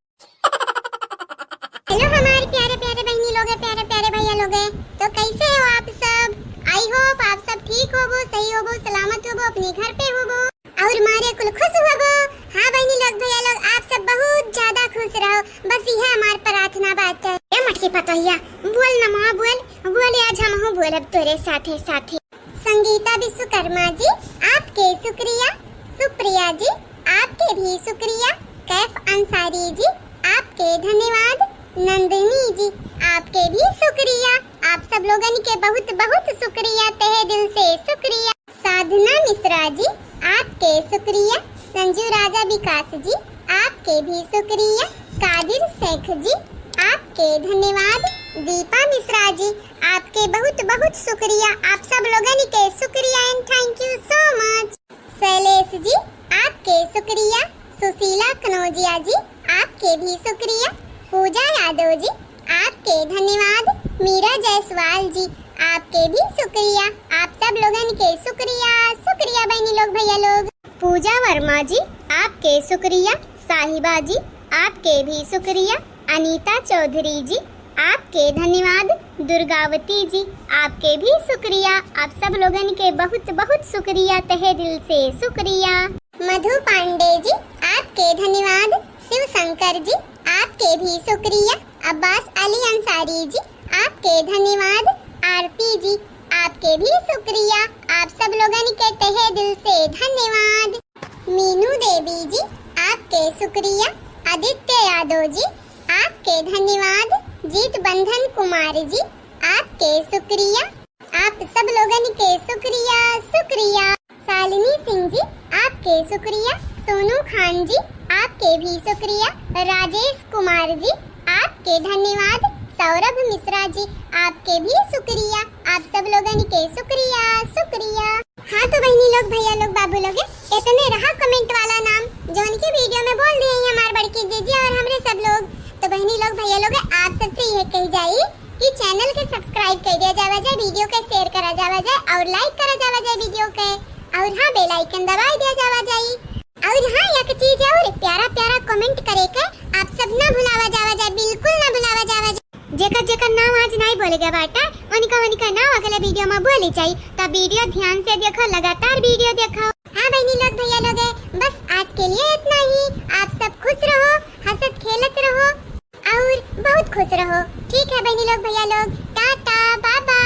हेलो हमारे प्यारे प्यारे बहनी लोग, प्यारे प्यारे भैया लोग, तो कैसे हो आप सब? I hope आप सब ठीक होबो, सही होबो, सलामत होबो, अपने घर पे होबो और मारे कुल खुश होबो। हाँ बहनी लोग, भैया लोग, आप सब बहुत ज्यादा खुश रहो, बस यह हमार प्रार्थना बाटे। ए मटकी पतोहिया, बोल ना माँ, बोल, बोल, आज हमहू बोलब तोरे साथे साथे। संगीता विश्वकर्मा जी, आपके शुक्रिया। सुप्रिया जी, आपके भी शुक्रिया। कैफ अंसारी जी, आपके धन्यवाद। नंदिनी जी, आपके भी शुक्रिया। आप सब लोगन के बहुत बहुत शुक्रिया, तहे दिल से शुक्रिया। साधना मिश्रा जी, आपके शुक्रिया। संजू राजा विकास जी, आपके भी शुक्रिया। कादिर शेख जी, आपके धन्यवाद। दीपा मिश्रा जी, आपके बहुत बहुत शुक्रिया, आप सब लोगन के शुक्रिया and thank you so much। शैलेश जी, आपके शुक्रिया। सुशीला कनौजिया जी, आपके भी शुक्रिया। पूजा यादव जी, आपके धन्यवाद। मीरा जायसवाल जी, आपके भी शुक्रिया, आप सब लोगन के शुक्रिया, शुक्रिया बहनी लोग, भैया लोग। पूजा वर्मा जी, आपके शुक्रिया। साहिबा जी, आपके भी शुक्रिया। अनीता चौधरी जी, आपके धन्यवाद। दुर्गावती जी, आपके भी शुक्रिया, आप सब लोगन के बहुत बहुत शुक्रिया, तहे दिल से शुक्रिया। मधु पांडे जी, आपके धन्यवाद। शिव शंकर जी, आपके भी शुक्रिया। अब्बास अली अंसारी जी, आपके धन्यवाद। आरती जी, आपके भी शुक्रिया, आप सब लोगन के तहे दिल से धन्यवाद। मीनू देवी जी, आपके शुक्रिया। आदित्य यादव जी, आपके धन्यवाद। जीत बंधन कुमार जी, आपके शुक्रिया। आप सब लोगन के शुक्रिया, शुक्रिया। शालिनी सिंह जी, आपके शुक्रिया। सोनू खान जी, आपके भी शुक्रिया। राजेश कुमार जी, आपके धन्यवाद। सौरभ मिश्रा जी, आपके भी शुक्रिया। आप सब लोगन के शुक्रिया, शुक्रिया। हाँ तो बहनी लोग, भैया लोग, बाबू लोग, इतने रहा comment वाला नाम, जौन की video में बोल दिए हैं हमार बड़की जीजी और हमरे सब लोग। तो बहनी लोग, भैया लोग, आप सबसे यह कही जाई कि channel के subscribe कर दिया जावा जाए, video के share करा जावा जाए और like करा जावा जाए video के, और हाँ, bell icon दबाई दिया जावा जाए। और हाँ, एक चीज और, प्यारा प्यारा comment करे के आप सब ना भुलावा जावा जाए, बिल्कुल ना भुलावा जावा जाए। जेकर जेकर नाम आज नाई बोले गया बाटा, उनका उनका नाम अगले video में बोले जाई, तब video ध्यान से देखो, लगातार video देखो। हाँ बहनी लोग, भैया लोग, बस आज के लिए इतना ही। आप सब खुश रहो, हंसत खेलत रहो और बहुत खुश रहो। ठीक है बहनी लोग, भैया लोग, टाटा, bye bye।